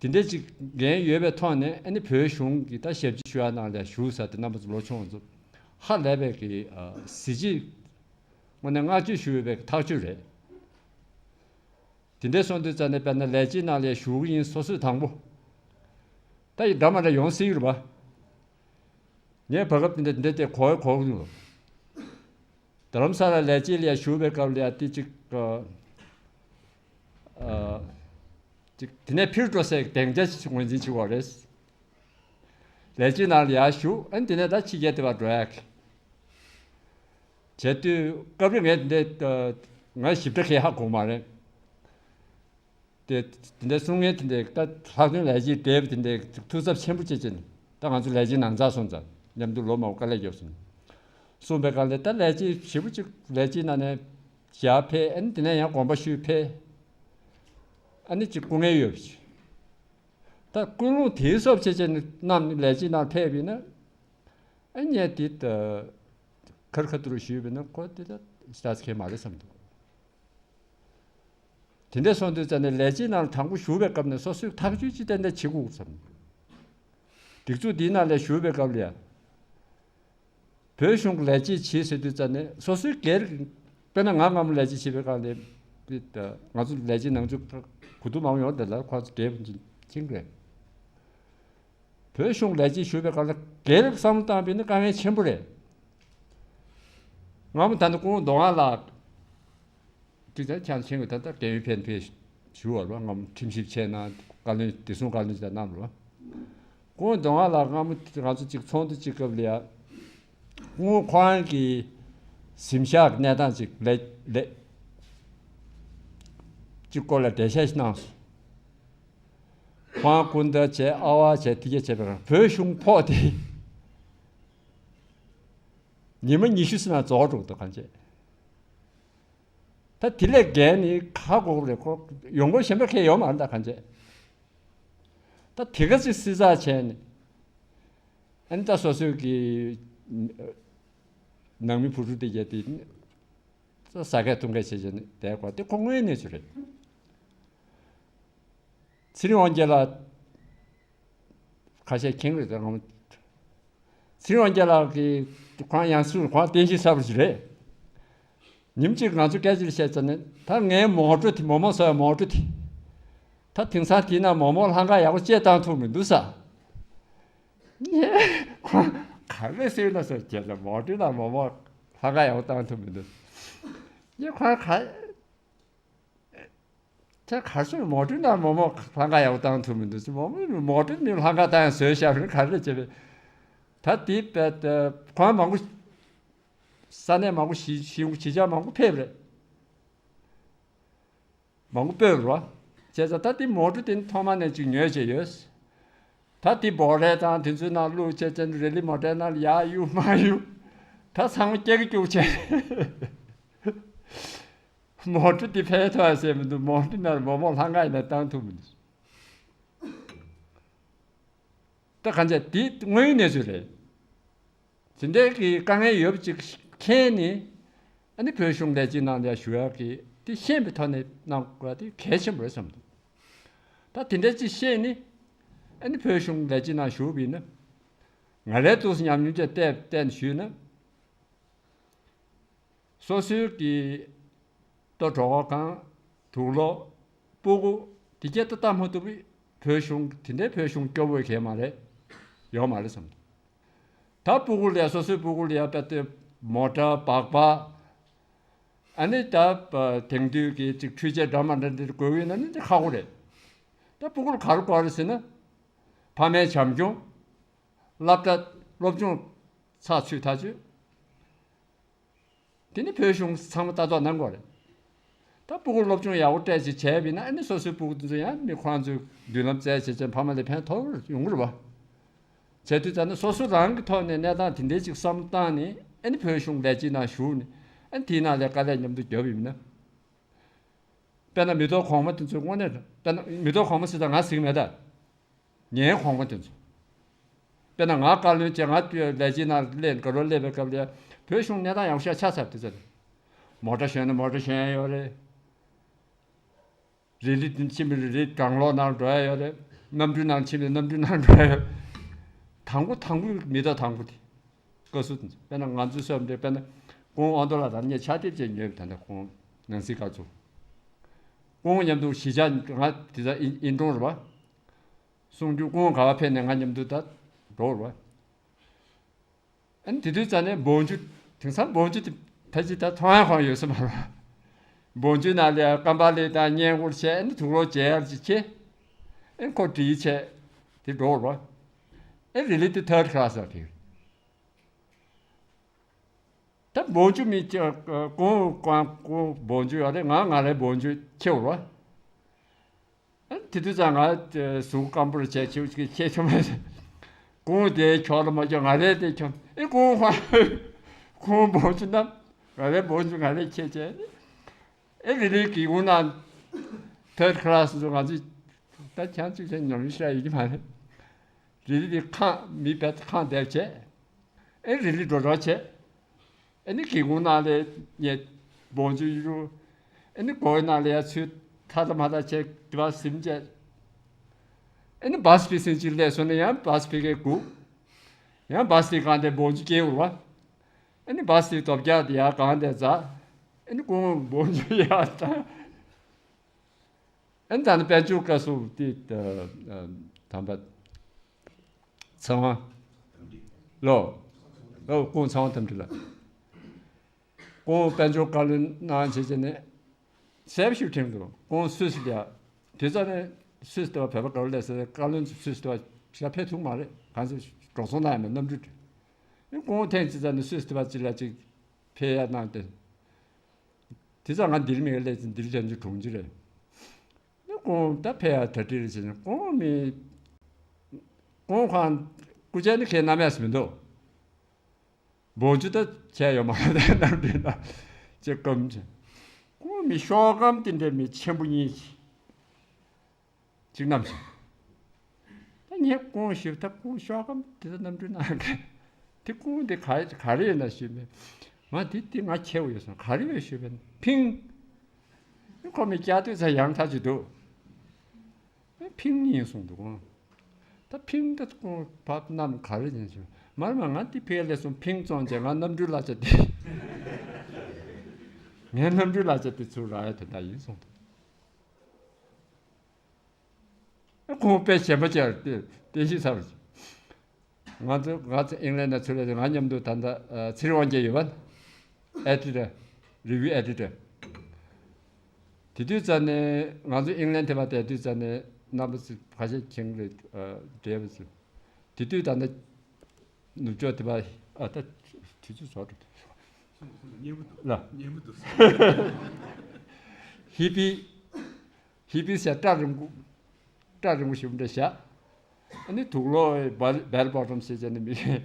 དེ་འདྲས་ཅིག་འགན་ཡོད་པའི་ཐོག་ནས་ཨ་ནི་བོད་གཞུང་གི་ད་ཞབས་ཕྱི་ཞུ་ཡ་ནང་ལ་ཞུགས་ས་དེ་རྣམ་པ་ཚོ་ལོ་ཆུང་བ་ཚོ་ཧ་ལས་པའི་གི་གཟི་བརྗིད་དངོས་གནས་བསྔགས་བརྗོད་ཞུ་འོས་པའི་ཐག་གཅོད་རེད། དེ་འདྲས་སོང་དུས་ཙ་ནས་དཔེར་ན་ལས་བྱེད་ནང་ལ་ཞུགས་ཀྱི་ཡིན་སོ་སོས་དང་པོ། ད་ཡི་འདྲ་མ་འདྲ་ཡོང་སྲིད་ཀྱི་རེད་པ། ངས་བར་སྐབས་དེ་འདྲ་དེ་འདྲ་དེ་གོ་གོ་གི་འདུག་རྡ་རམ་ས་ལ་ལས་བྱེད་ལ་ཞུགས་པའི་སྐབས་ལ་ཡ་དེ་གཅིག་ཨ་ཨ་གཅིག་དེ་ནས་ཕྱིར་འགྲོ་སའི་སྡིངས་ཆ་ཞིག་ངོས་འཛིན་བྱེད་དགོས་རེད། ལས་བྱེད་ནང་ལ་ཡར་ཞུགས་ཨ་ནི་དེ་ནས་ད་ཕྱི་རྒྱལ་དེ་བར་འགྲོ་ཡག་གི། བྱས་དུས་སྐབས་རེ་ངས་འདི་ང་ཞིབ་ཕྲ་གང་ཡང་ཧ་གོ་མ་རེད། དེ་དེ་འདྲའི་གསུང་མཁན་དེ་འདྲའི་ད་ལྷག་དོན་ལས་བྱེད་བགྲེས་པ་དེ་འདྲའི་ཐུགས་འཚབ་ཆེན་པོ་བྱེད་ཀྱིན་ད་ང་ཚོ་ལས་བྱེད་ནང་ཚགས་སོང་ཙང་མཉམ་དུ་ལོ་མང་པོ་དཀའ་ལས་རྒྱབ་སོང་། གསུངས་པའི་སྒང་ལ་ད་ལས་བྱེད་ཞེ་པོ་ཅིག་ལས་བྱེད་ནང་ནས་ཞག་ཕེབས་ཨ་ནི་དེ་ནས་ཡང་དགོངས་པ་ཞུས་ཕེབས། ཨ་ནི་ཅིག་སྐུ་ངལ་ཡོད་པ་ཅིག་ད་ཀུན་སློང་དེའི་སོབ་བྱེད་བྱས་ནས་གནང་ནས་ལས་བྱེད་ནང་ཕེབས་པ་ཡིན་ན། ཨ་ནི་དེ་ད་ཁར་ཁ་ཐུར་ཞུས་པ་ཡིན་ན་ཁོ་དེ་ད་ཤ་ཚ་ཁེལ་མ་རེད་བསམ་འདུག་དེ་འདྲ་སོང་དུས་ཙ་ནས་ལས་བྱེད་ནང་ལ་དང་པོ་ཞུགས་པའི་སྐབས་ནས་སོ་སོས་ཐག་གཅོད་ཅིག་ཏན་ཏན་བྱེད་དགོས་བསམ། སྒྲིག་འཛུགས་འདིའི་ནང་ལ་ཞུགས་པའི་སྐབས་ལ་ཡ། བོད་གཞུང་གི་ལས་བྱེད་བྱེད་ཟེར་དུས་ཙ་ནས་སོ་སོའི་སྒེར་གྱི་དཔེར་ན་ང་སྔ་མོ་ལས་བྱེད་བྱེད་པའི་སྐབས་ལ་ང་ཚོ་ལས་བྱེད་ནང་ཆོས་གོ་བསྡུར་མང་པོ་ཡོང་དེ་ལ་ཁོ་ཚོ་བགྲེས་པོ་ཅིག་རེད། བོད་གཞུང་ལས་བྱེད་ཞུ་བའི་སྐབས་ལ་སྒེར་བསམ་བློ་བཏང་པས་ན་དཀའ་ངལ་ཆེན་པོ་རེད། སྔ་མོ་ད་ལྟ་སྐུ་ངོ་མདོ་སྔགས་ལགས། ཅིག་ད་ཁྱེད་མཁྱེན་གྱི་ད་ལྟ་རྒན་ཡོལ་ཕེབས་ཕེབས་ཞུ་བ་རེད་པ། སྔ་མོ་ཁྲིམས་ཞིབ་བྱས་ན་བཀའ་བློན་བདེ་སྲུང་བཀའ་བློན་ཅིག་ད་གནང་རེད་པ། སྐུ་ངོ་མདོ་སྔགས་ལགས་སྔ་མོ་ང་ཚོ་ཅིག་ཚོགས་འདུ་ཅིག་སྐབས་ལ་ཡ། སྐུ་ངོ་ཁོ་རང་གི་ གཟིམ་ཤག་གི་གནས་སྟངས་ཅིག་ལས་ལས་ཅིག་སྐོར་ལ་འགྲེལ་བཤད་ཞིག་གནང་སོང་། ཁོང་སྐུ་ཟླ་བྱས་ཨ་ཝ་བྱས་དེ་གྱད་བྱས་པའི་བོད་གཞུང་ཕོག་དེ་ཉི་མ་ཉི་ཤུ་ཙམ་ན་རྫོགས་འགྲོ་གི་འདུག་གང་བྱས། ད་དེ་ལས་བརྒལ་ནས་ཁ་གོག་རེ་ཁོ་ཡོང་སྒོ་གཞན་པ་ཁེལ་ཡོད་མ་རེད་ད་གང་བྱས། ད་དེ་ག་ཅིག་བསྲི་ཚགས་བྱས་ནས་ཨ་ནི་ད་སོ་སོའི་གི་ནང་མི་བུ་ཕྲུག་དེ་གྱད་དེ་ཟ་སྐད་འཐུང་སྐད་བྱེད་བྱས་ནས་བསྡད་དགོས་དེ་ཁོ་དངོས་གནས་ཚུལ་རེད། ཚེ་རིང་དབང་རྒྱལ་ལགས་ཁ་ཤས་མཁྱེན་གྱི་རེད་ད། ཚེ་རིང་དབང་རྒྱལ་ལགས་ཀྱིས་ཁོང་ཡང་སུ་ཁོང་བསྟན་བཤིག་ཚར་བ་ཞིག་རེད། ཉིན་གཅིག་ང་ཚོ་སྐད་ཆ་བཤད་ཙམ་ནས་ད་ངའི་མོ་ཊ་དེ་མོག་མོག་ཟ་བའི་མོག་ཊ་དེ། ད་དེང་སང་དེའི་ནང་མོག་མོག་ལྷང་ཀ་ཡག་པོ་ཅིག་བཏང་ཐུབ་མི་འདུག་ས། ངས་ཁོང་ག་རེ་ཟེར་ན་ཟེར་བྱས་ཙང་མོག་ཊ་ནང་མོག་མོག་ལྷང་ཀ་ཡག་པོ་བཏང་ཐུབ་མི་འདུག་ངས་ཁོང་ག་ཁྱེད་གར་སོང་མོ་ཊ་ནང་མོག་མོག་ལྷང་ཀ་ཡག་པོ་བཏང་ཐུབ་མི་འདུག་ཅེས། མོག་མོག་མོ་ཊ་ནི་ལྷང་ཀ་བཏང་ཡང་བཟོས་བཞག་རེད་ག་རེ་བྱས་པས། ད་དེ་པས་ཁོང་མང་པོ་ས་གནས་མང་པོ་གཞིས་གཞིས་གཞིས་ཆགས་མང་པོ་ཕེབས་རེད། མང་པོ་སྤོས་རོ། བྱས་ཙང་ད་དེ་མོ་ཊ་དེ་ཐོག་མ་ནས་ཅིག་ཉོས་བྱས་ཡོད། ད་དེ་འབོག་རས་དང་དེ་ཚོའི་ནང་བླུགས་བྱས་ཙང་རི་ལི་མོ་ཊའི་ནང་ལ་ཡར་གཡུག་མར་གཡུག་ད་ཚང་མ་སྐྱེ་གི་སྐྱུག་བྱས། མོ་ཊ་འདི་ཕན་ཐོགས་ཟེར་མི་འདུག་མོ་ཊ་ནང་མོག་མོག་ལྷང་ཀ་ཡིན་ན་བཏང་ཐུབ་མི་འདུག་ད་གང་བྱས་འདི་དངོས་ཡོད་གནས་ཚུལ་རེད། དེ་འདྲའི་གི་དཀའ་ངལ་ཡོད་པ་ཅིག་མཁྱེན་ནས་ཨ་ནི་བོད་གཞུང་ལས་བྱེད་ནང་ལ་ཞུ་ཡག་གི་དེ་ཤེས་པའི་ཐོག་ནས་གནང་དགོས་པ་དེ་གལ་ཆེན་པོ་རེད་བསམ་འདུག་ད་དེ་འདྲ་ཅིག་ཤེས་ནས་ཨ་ནི་བོད་གཞུང་ལས་བྱེད་ནང་ཞུགས་པ་ཡིན་ན་ང་རའི་ཏོག་ཙམ་ཉམས་མྱོང་ཅིག་བལྟས་བལྟས་ནས་ཞུས་ན། སོ་སོའི་གི་ལྟོ་གྲོགས་ཁང་དུག་ལོག་སྤུ་གུ་དེ་གྱད་ལྟ་མ་ཐུབ་པའི་བོད་གཞུང་དེ་འདྲའི་བོད་གཞུང་སྐྱོ་བོ་གང་མ་རེད། ཡོད་མ་རེད་བསམ། ད་སྤུ་གུ་ལ་སོ་སོའི་སྤུ་གུ་ལ་ཡ་པད་དེ་མོ་ཊ་སྦག་སྦག་ཨ་ནི་ད་དེང་དུས་ཀྱི་ཅིག་འཕྲུལ་ཆས་འདྲ་མ་འདྲ་འདི་དགོས་ཀྱི་ཡོད་ན་ནི་ཁག་པོ་རེད། ད་སྤུ་གུ་ལ་ག་རེ་དགོས་རེད་ཟེར་ན། ཕ་མའི་བྱམས་སྐྱོང་། སློབ་གྲྭ་སློབ་སྦྱོང་ཚགས་ཚུད་ཐག་ཆོད། དེ་ནི་བོད་གཞུང་ཚང་མ་ལྟ་རྟོག་གནང་དགོས་རེད། ད་སྤུ་གུར་སློབ་སྦྱོང་ཡག་པོ་སྤྲད་ཅིག་བྱས་པ་ཡིན་ན་ཨ་ནི་སོ་སོའི་སྤུ་གུ་དེ་ཚོ་ཡང་མི་ཁོ་རང་ཚོའི་མདུན་ལམ་བཙལ་བྱས་ཙང་ཕ་མ་ལ་ཕན་ཐོགས་ཡོང་གི་རེད་བ། བྱས་དུས་ཙང་ནི་སོ་སོ་རང་གི་ཐོག་ནས་གནས་སྟངས་དེ་འདྲའི་ཅིག་བསམ་བློ་བཏང་ནས་ཨ་ནི་བོད་གཞུང་ལས་བྱེད་ནང་ཞུགས་ནས་ཨ་ནི་དེའི་ནང་ལ་དཀའ་ལས་མཉམ་དུ་རྒྱབ་ཡིན་ན། དཔེར་ན་མི་ཐོག་གོང་མ་དེ་ཚོའི་དངོས་གནས་དཔེར་ན་མི་ཐོག་གོང་མ་ཟེར་ཙང་ང་ཟེར་གི་མེད་ད། ངའི་གོང་མ་དེ་ཚོ། དཔེར་ན་ང་བཀའ་བློན་བྱས་ང་ལས་བྱེད་ནང་སླེབས་དགའ་རོགས་སླེབས་པའི་སྐབས་ལ་བོད་གཞུང་གནས་སྟངས་ཡག་ཤོས་ཆགས་ཚར་དུས་ཚོད། མོ་ཊ་ཞོན་ན་མོ་ཊ་ཞོན་ཡ་ཡོད་རེད། རི་ལི་དེ་ཕྱིན་པའི་རི་ལི་གངས་ལོག་ནང་འགྲོ་ཡ་ཡོད་རེད། གནམ་གྲུ་ནང་ཕྱིན་པའི་གནམ་གྲུ་ནང་འགྲོ་ཡ་ཡོད། དང་པོ་དང་པོ་མི་ཐོག་དང་པོ་དེ། བཀའ་ཟུར་དེ་ཚོ་དཔེར་ན་ང་ཚོའི་སོབ་འདྲེ་དཔེར་ན་ཀོང་དབང་རྡོར་ལགས་དང་ངས་ཕྱག་དེབ་ཅིག་ཉོས་པ་ད་ལྟ་ཁོང་ནང་སྲིད་བཀའ་ཟུར། ཁོང་མཉམ་དུ་གཞིས་ཆགས་ང་དེ་ཚ་ཨིན་ཨིན་ཀྲོང་རེད་བ། གསུང་རྒྱུ་ཀོང་ག་བ་ཕེབས་ནས་ང་མཉམ་དུ་ད་འགྲོ་རེད་བ། ཨ་ནི་དེ་དུས་ཙ་ནས་འབོང་ཆུ་དེང་སང་འབོང་ཆུ་དེ་ཕལ་ཆེར་ད་མཐོང་ཡ་ཁོང་ཡོད་ས་མ་རེད་བ། འབོང་ཆུའི་ནང་ལ་ཀམ་པ་ལི་དང་སྔས་མགུར་བྱས་ཨ་ནི་དུག་ལོག་བརྗེ་ཡར་ཅིག་ཁྱེར། ཨ་ནི་ཁོ་བྲིས་བྱས་དེ་འགྲོ་རེད་བ། ཨ་ནི་རི་ལི་དེ་ཐར་ཁ་ལ་ས་ཕེབས། ད་འབོང་ཆུ་མི་ཁྱེར་ཀོང་ཀོང་ཀོང་འབོང་ཆུ་ཡོད་རེད། ང་ང་རའི་འབོང་ཆུ་ཁྱེར་བ། ཨ་དེ་དུས་ཙང་ང་གཟུགས་སྐམ་པོར་བྱས་ཁྱེར་ཁྱེར་ཆོག་མ་རེད། ཀོང་དེའི་ཁྱོག་ལ་མ་ཁྱོག་ང་རའི་དེ་ཁྱོག་ཨེ་ཀོང་ཁོང་ཁོང་འབོང་ཆུ་བསྣམས་ང་རའི་འབོང་ཆུ་ང་རས་ཁྱེར་བྱས། ཨེ་རི་ལིའི་སྒེའུ་ཁུང་ནང་ཐར་ཁ་ལ་སི་ཚོ་ང་ཚོས་ད་ཁྱང་ཚུགས་ཆེན་ཉོ་མི་ཤ་ཡོད་ཀྱི་མ་རེད། རི་ལི་དེ་ཁང་མི་བེད་ཁང་དེར་བྱས། ཨེ་རི་ལི་འགྲོ་འགྲོ་བྱས། ཨེ་ནི་སྒེའུ་ཁུང་ནང་ལས་ངས་སྦོང་ཆུ་གཡུག་ཨེ་ནི་སྒོའི་ནང་ལ་ཡ་ཚུར་ཐ་ད་མ་ད་བྱས་དེ་བ་ཟིམ་བྱས། ཨེ་ནི་བཱས་ཕི་སིན་ཅིག་སླེབས་སོང་ན་ཡང་བཱས་ཕི་གའི་སྒུག་ཡང་བཱས་ཕི་གང་དེ་སྦོང་ཆུ་སྐྱེལ་འུར་བ། ཨེ་ནི་བཱས་ཕི་དོབ་རྒྱག་དེ་ཡ་གང་དེ་འཛག་ཨེ་ནི་ཀོང་སྦོང་ཆུ་ཡ་ད། ཨན་ད་ནི་དཔལ་འབྱོར་བཀའ་ཟུར་དེ་དམ་པ་ཚེ་དབང་ལོ། ལོ་ཀོང་ཚེ་དབང་དམ་འབྲི་ལ། ཀོང་དཔལ་འབྱོར་བཀའ་བློན་གནང་བྱས་བྱས་ནས་གསལ་པོ་ཞིག་དྲན་འདུག་ཀོང་སུད་སི་ལ་དེ་ཙ་ནས་སུད་སི་དེ་བ་བོད་པ་དགའ་བ་ལས་ཟེར་བཀའ་བློན་སུད་སི་དེ་བ་ཞག་ཕེབས་ཐུབ་མ་རེད། གང་ཚེ་འགྲོ་སོང་ན་ཡང་མེད་གནམ་གྲུ་དེ་ཀོང་ཐེངས་ཅི་ཙ་ནས་སུད་སི་དེ་བ་ཅི་ལ་ཅིག་ཕེབས་ཡ་གནང་སྟེ། དེ་ཙང་ང་འདིར་མི་སླེབས་ཚེ་འདིར་ལྷན་རྒྱས་གྲོངས་ཀྱི་རེད། ནི་ཁོང་ད་ཕེབས་ཡ་གྲ་སྒྲིག་རེད་ཟེར་ནས་ཁོང་མི། ཁོང་ཁང་སྐུ་ཆས་ནི་ཁྱེད་རྣམ་གཡས་སུ་མི་འདུག་འབོག་ཆུ་ད་བྱས་ཡོད་མ་རེད། ད་གནམ་གྲུའི་ནང་ཅེས་སྐམ་ཅིང་། ཁོང་མི་ཤོག་སྒམ་དེ་འདྲ་མི་ཆེན་པོ་གཉིས་ཅིག་བསྣམས་ཤིང་། ད་ངས་ཁོང་ཞིབ་ད་ཁོང་ཤོག་སྒམ་དེ་ད་གནམ་གྲུའི་ནང་གི་དེ་ཁོང་དེ་ག་ག་རེ་ཡིན་ན་ཞུས་པས། ང་དེ་དེ་ང་ཁྱེར་ཡོད་སོང་ག་རེ་ཡོད་ཞུས་པས་ཕིང་། ཁོ་མི་སྐྱ་སྟོད་ཚ་ཡང་ཐག་ཆོད་འདུག་ཕིང་ཡིན་གསུངས་འདུག་ད་ཕིང་ད་ཁོང་བབ་རྣམས་ག་རེ་ཡིན་ཞུས། མར་མ་ང་དེ་ཕེ་ལས་སོང་ཕིང་བཙོང་བྱས་ང་གནམ་གྲུའི་གླ་ཆ་དེ། ངའི་གནམ་གྲུའི་གླ་ཆ་དེ་ཚུར་རག་ཡ་དེ་འདྲ་ཡིན་གསུངས་འདུག་ཁོང་དཔེ་ཞན་པ་ཅིག་རྟེན་གཞི་ཚར་བ་ཅིག་ང་ཚོ་ང་ཚོ་ཨིང་ལན་ནས་ཚུར་སླེབས་ཏེ་ང་མཉམ་དུ་ད་ལྟ་ཚེ་རིང་དབང་རྒྱལ་ཡོད་པ། ཨེ་ཌི་ཊར། རི་བིའུ་ཨེ་ཌི་ཊར། དེ་དུས་ཙམ་ནས་ང་ཚོ་ཨིང་ལན་དེ་བ་དེ་དུས་ཙམ་ནས་རྣམ་པ་ཚོ་ཁ་ཤས་ཁྱེད་རེད། འདྲེས་པ་ཚོ། དེ་དུས་ད་ལྟ་ནུབ་ཕྱོགས་དེ་བ་ཨ་ད་དུས་ཚོད་ཚོགས་འགྲོ། སྙན་པོ་འདུག་ལ། སྙན་པོ་འདུག་ཧི་པི། ཧི་པི་ཟེར་སྐྲ་རིང་པོ། སྐྲ་རིང་པོ་ཞིག་འདྲ་བཞག་ཨ་ནི་དུག་ལོག་བལ་བལ་བོ་ཊམ་ཟེར་བྱས་ནས་མི་ཁྱད་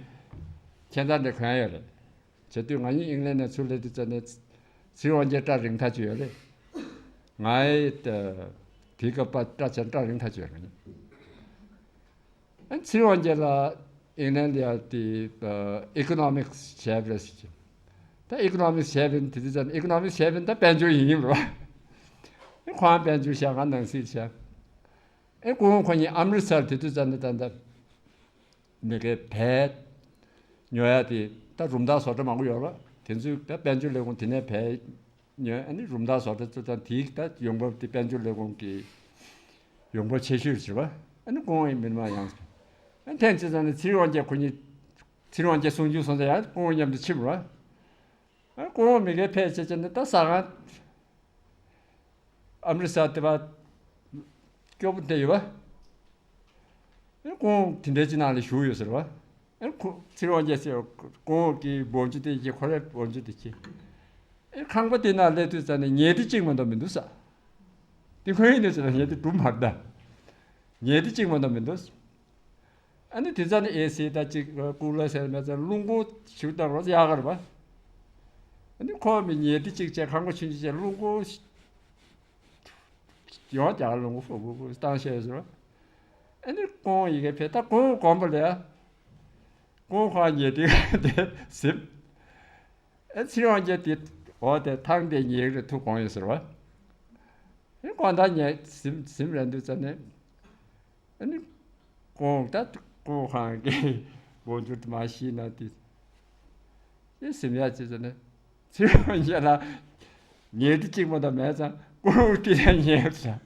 མཚར་འདྲ་གོན་ཡོད་རེད། བྱེད་དུས་ང་གཉིས་ཨིང་ལན་ནས་ཚུར་སླེབས་དུས་ཙམ་ནས་ཚེ་རིང་དབང་རྒྱལ་སྐྲ་རིང་ཐག་ཆོད་ཡོད་རེད། ང་ཨེ་དེའི་སྐབས་པ་སྐྲ་ཆེན་སྐྲ་རིང་ཐག་ཆོད་ཡོད་རེད། ཨ་ནི་ཚེ་རིང་དབང་རྒྱལ་ལ་ཨིང་ལན་ལ་ཡ་དེ་ཨི་ཀོ་ནོ་མིག་སི་བྱས་པ་རེད་ཟེར་གྱི། ད་ཨི་ཀོ་ནོ་མིག་སི་བྱས་པ་ཡིན་དེ་དུས་ཙམ་ཨི་ཀོ་ནོ་མིག་སི་བྱས་པ་ཡིན་ད་དཔལ་འབྱོར་ཡིན་ཡིན་རོ། ཨ་ནི་ཁོང་དཔལ་འབྱོར་བྱས་ང་ནང་སྲིད་བྱས། ཨེ་ཁོང་ཁོ་གཉིས་ཨམ་རི་སར་དེ་དུས་ཙམ་ནས་ད་ལྟ་མི་གའི་བལ་ཉོ་ཡ་དེ་ད་རུམ་བཏགས་བཟོ་གྲྭ་མང་པོ་ཡོད་ར། དེ་ཚོའི་ད་དཔལ་འབྱོར་ལས་ཁུངས་དེ་ནས་བལ་ཉོ་ཨ་ནི་རུམ་བཏགས་བཟོ་གྲྭ་ཚོ་དང་དེའི་ད་ཡོང་འབབ་དེ་དཔལ་འབྱོར་ལས་ཁུངས་ཀྱི་ཡོང་འབབ་ཆེ་ཤོས་རེད་བ། ཨ་ནི་ཁོང་ཡི་མི་མ་ཡང་ཨ་ཐེངས་གཅིག་ཙམ་ནས་ཚེ་རིང་དབང་རྒྱལ་ཁོ་གཉིས་ཚེ་རིང་དབང་རྒྱལ་གསུང་ཆོས་སོང་ཙང་ཡང་ཁོང་མཉམ་དུ་ཕྱིན་པ་ར། ཨ་ཁོང་མི་གའི་བལ་ཆེ་ཆེ་ནས་ད་ས་གང་། ཨ་མི་རི་ས་དེ་བ་སྐྱོ་པོ་བསྡད་ཡོད་པ། ཨེ་ཁོང་དེ་འདྲའི་ཅི་ནང་ལ་བཞུགས་ཡོད་ཟེར་བ། ཨེ་ཁོ་ཚེ་རིང་དབང་རྒྱལ་ཟེར་ཁོང་གི་འབོམ་ཆུ་དེ་གྱིས་ཁོ་རའི་འབོམ་ཆུ་དེ་གྱིས། ཨེ་ཁང་པ་དེ་ནང་སླེབས་དུས་ཙམ་ནས་ཉལ་ཁྲི་གཅིག་མ་གཏོགས་མི་འདུག་ས། དེ་ཁོ་ཡིན་ནས་ཟེར་ན་ཉལ་ཁྲི་དྲུག་མ་རེད་ད། ཉལ་ཁྲི་གཅིག་མ་གཏོགས་མི་འདུག་ཨ་ནི་དེ་ཙམ་ནས་ཨེ་སི་ད་ཅིག་ཀུ་ལར་ཟེར་མེད་ཙང་རླུང་སྒོ་ཞིག་བཏང་རོགས་ཡག་ག་རེད་པ། ཨ་ནི་ཁོ་མི་ཉལ་ཁྲི་གཅིག་བྱས་ཁང་པ་ཆུང་ཆུང་བྱས་རླུང་སྒོ་ཡོང་རྒྱག་རླུང་སྒོ་ཧྥུ་ཧྥུ་ཧྥུ་བཏང་བྱས་ཟེར། ཨ་ནི་ཁོང་ཡི་གེ་ཕེ་ད་ཁོང་དགོན་པ་ལ་ཁོང་ཁོ་ཉལ་ཁྲི་དེ་ཟིན། ཨ་ཚེ་རིང་དབང་རྒྱལ་དེ་འོ་དེ་ཐང་དེ་ཉལ་རེ་ཐུག་གོང་ཡོད་ཟེར་བ། ཨ་ཁོང་ད་ཉལ་ཟིན་ཟིན་རན་དུས་ཙམ་ནས། ཨ་ནི་ཁོང་ད་ཁོང་ཁང་གི་འབོམ་ཆུ་དེ་མ་ཤི་ན་དེ། ཨེ་ཟིན་ཡ་ཅི་ཟེར་ནས། ཚེ་རིང་དབང་རྒྱལ་ལ་ཉལ་ཁྲི་གཅིག་མ་གཏོགས་མེད་ཙང་ཁོང་དེ་ལ་ཉལ་ཙང་།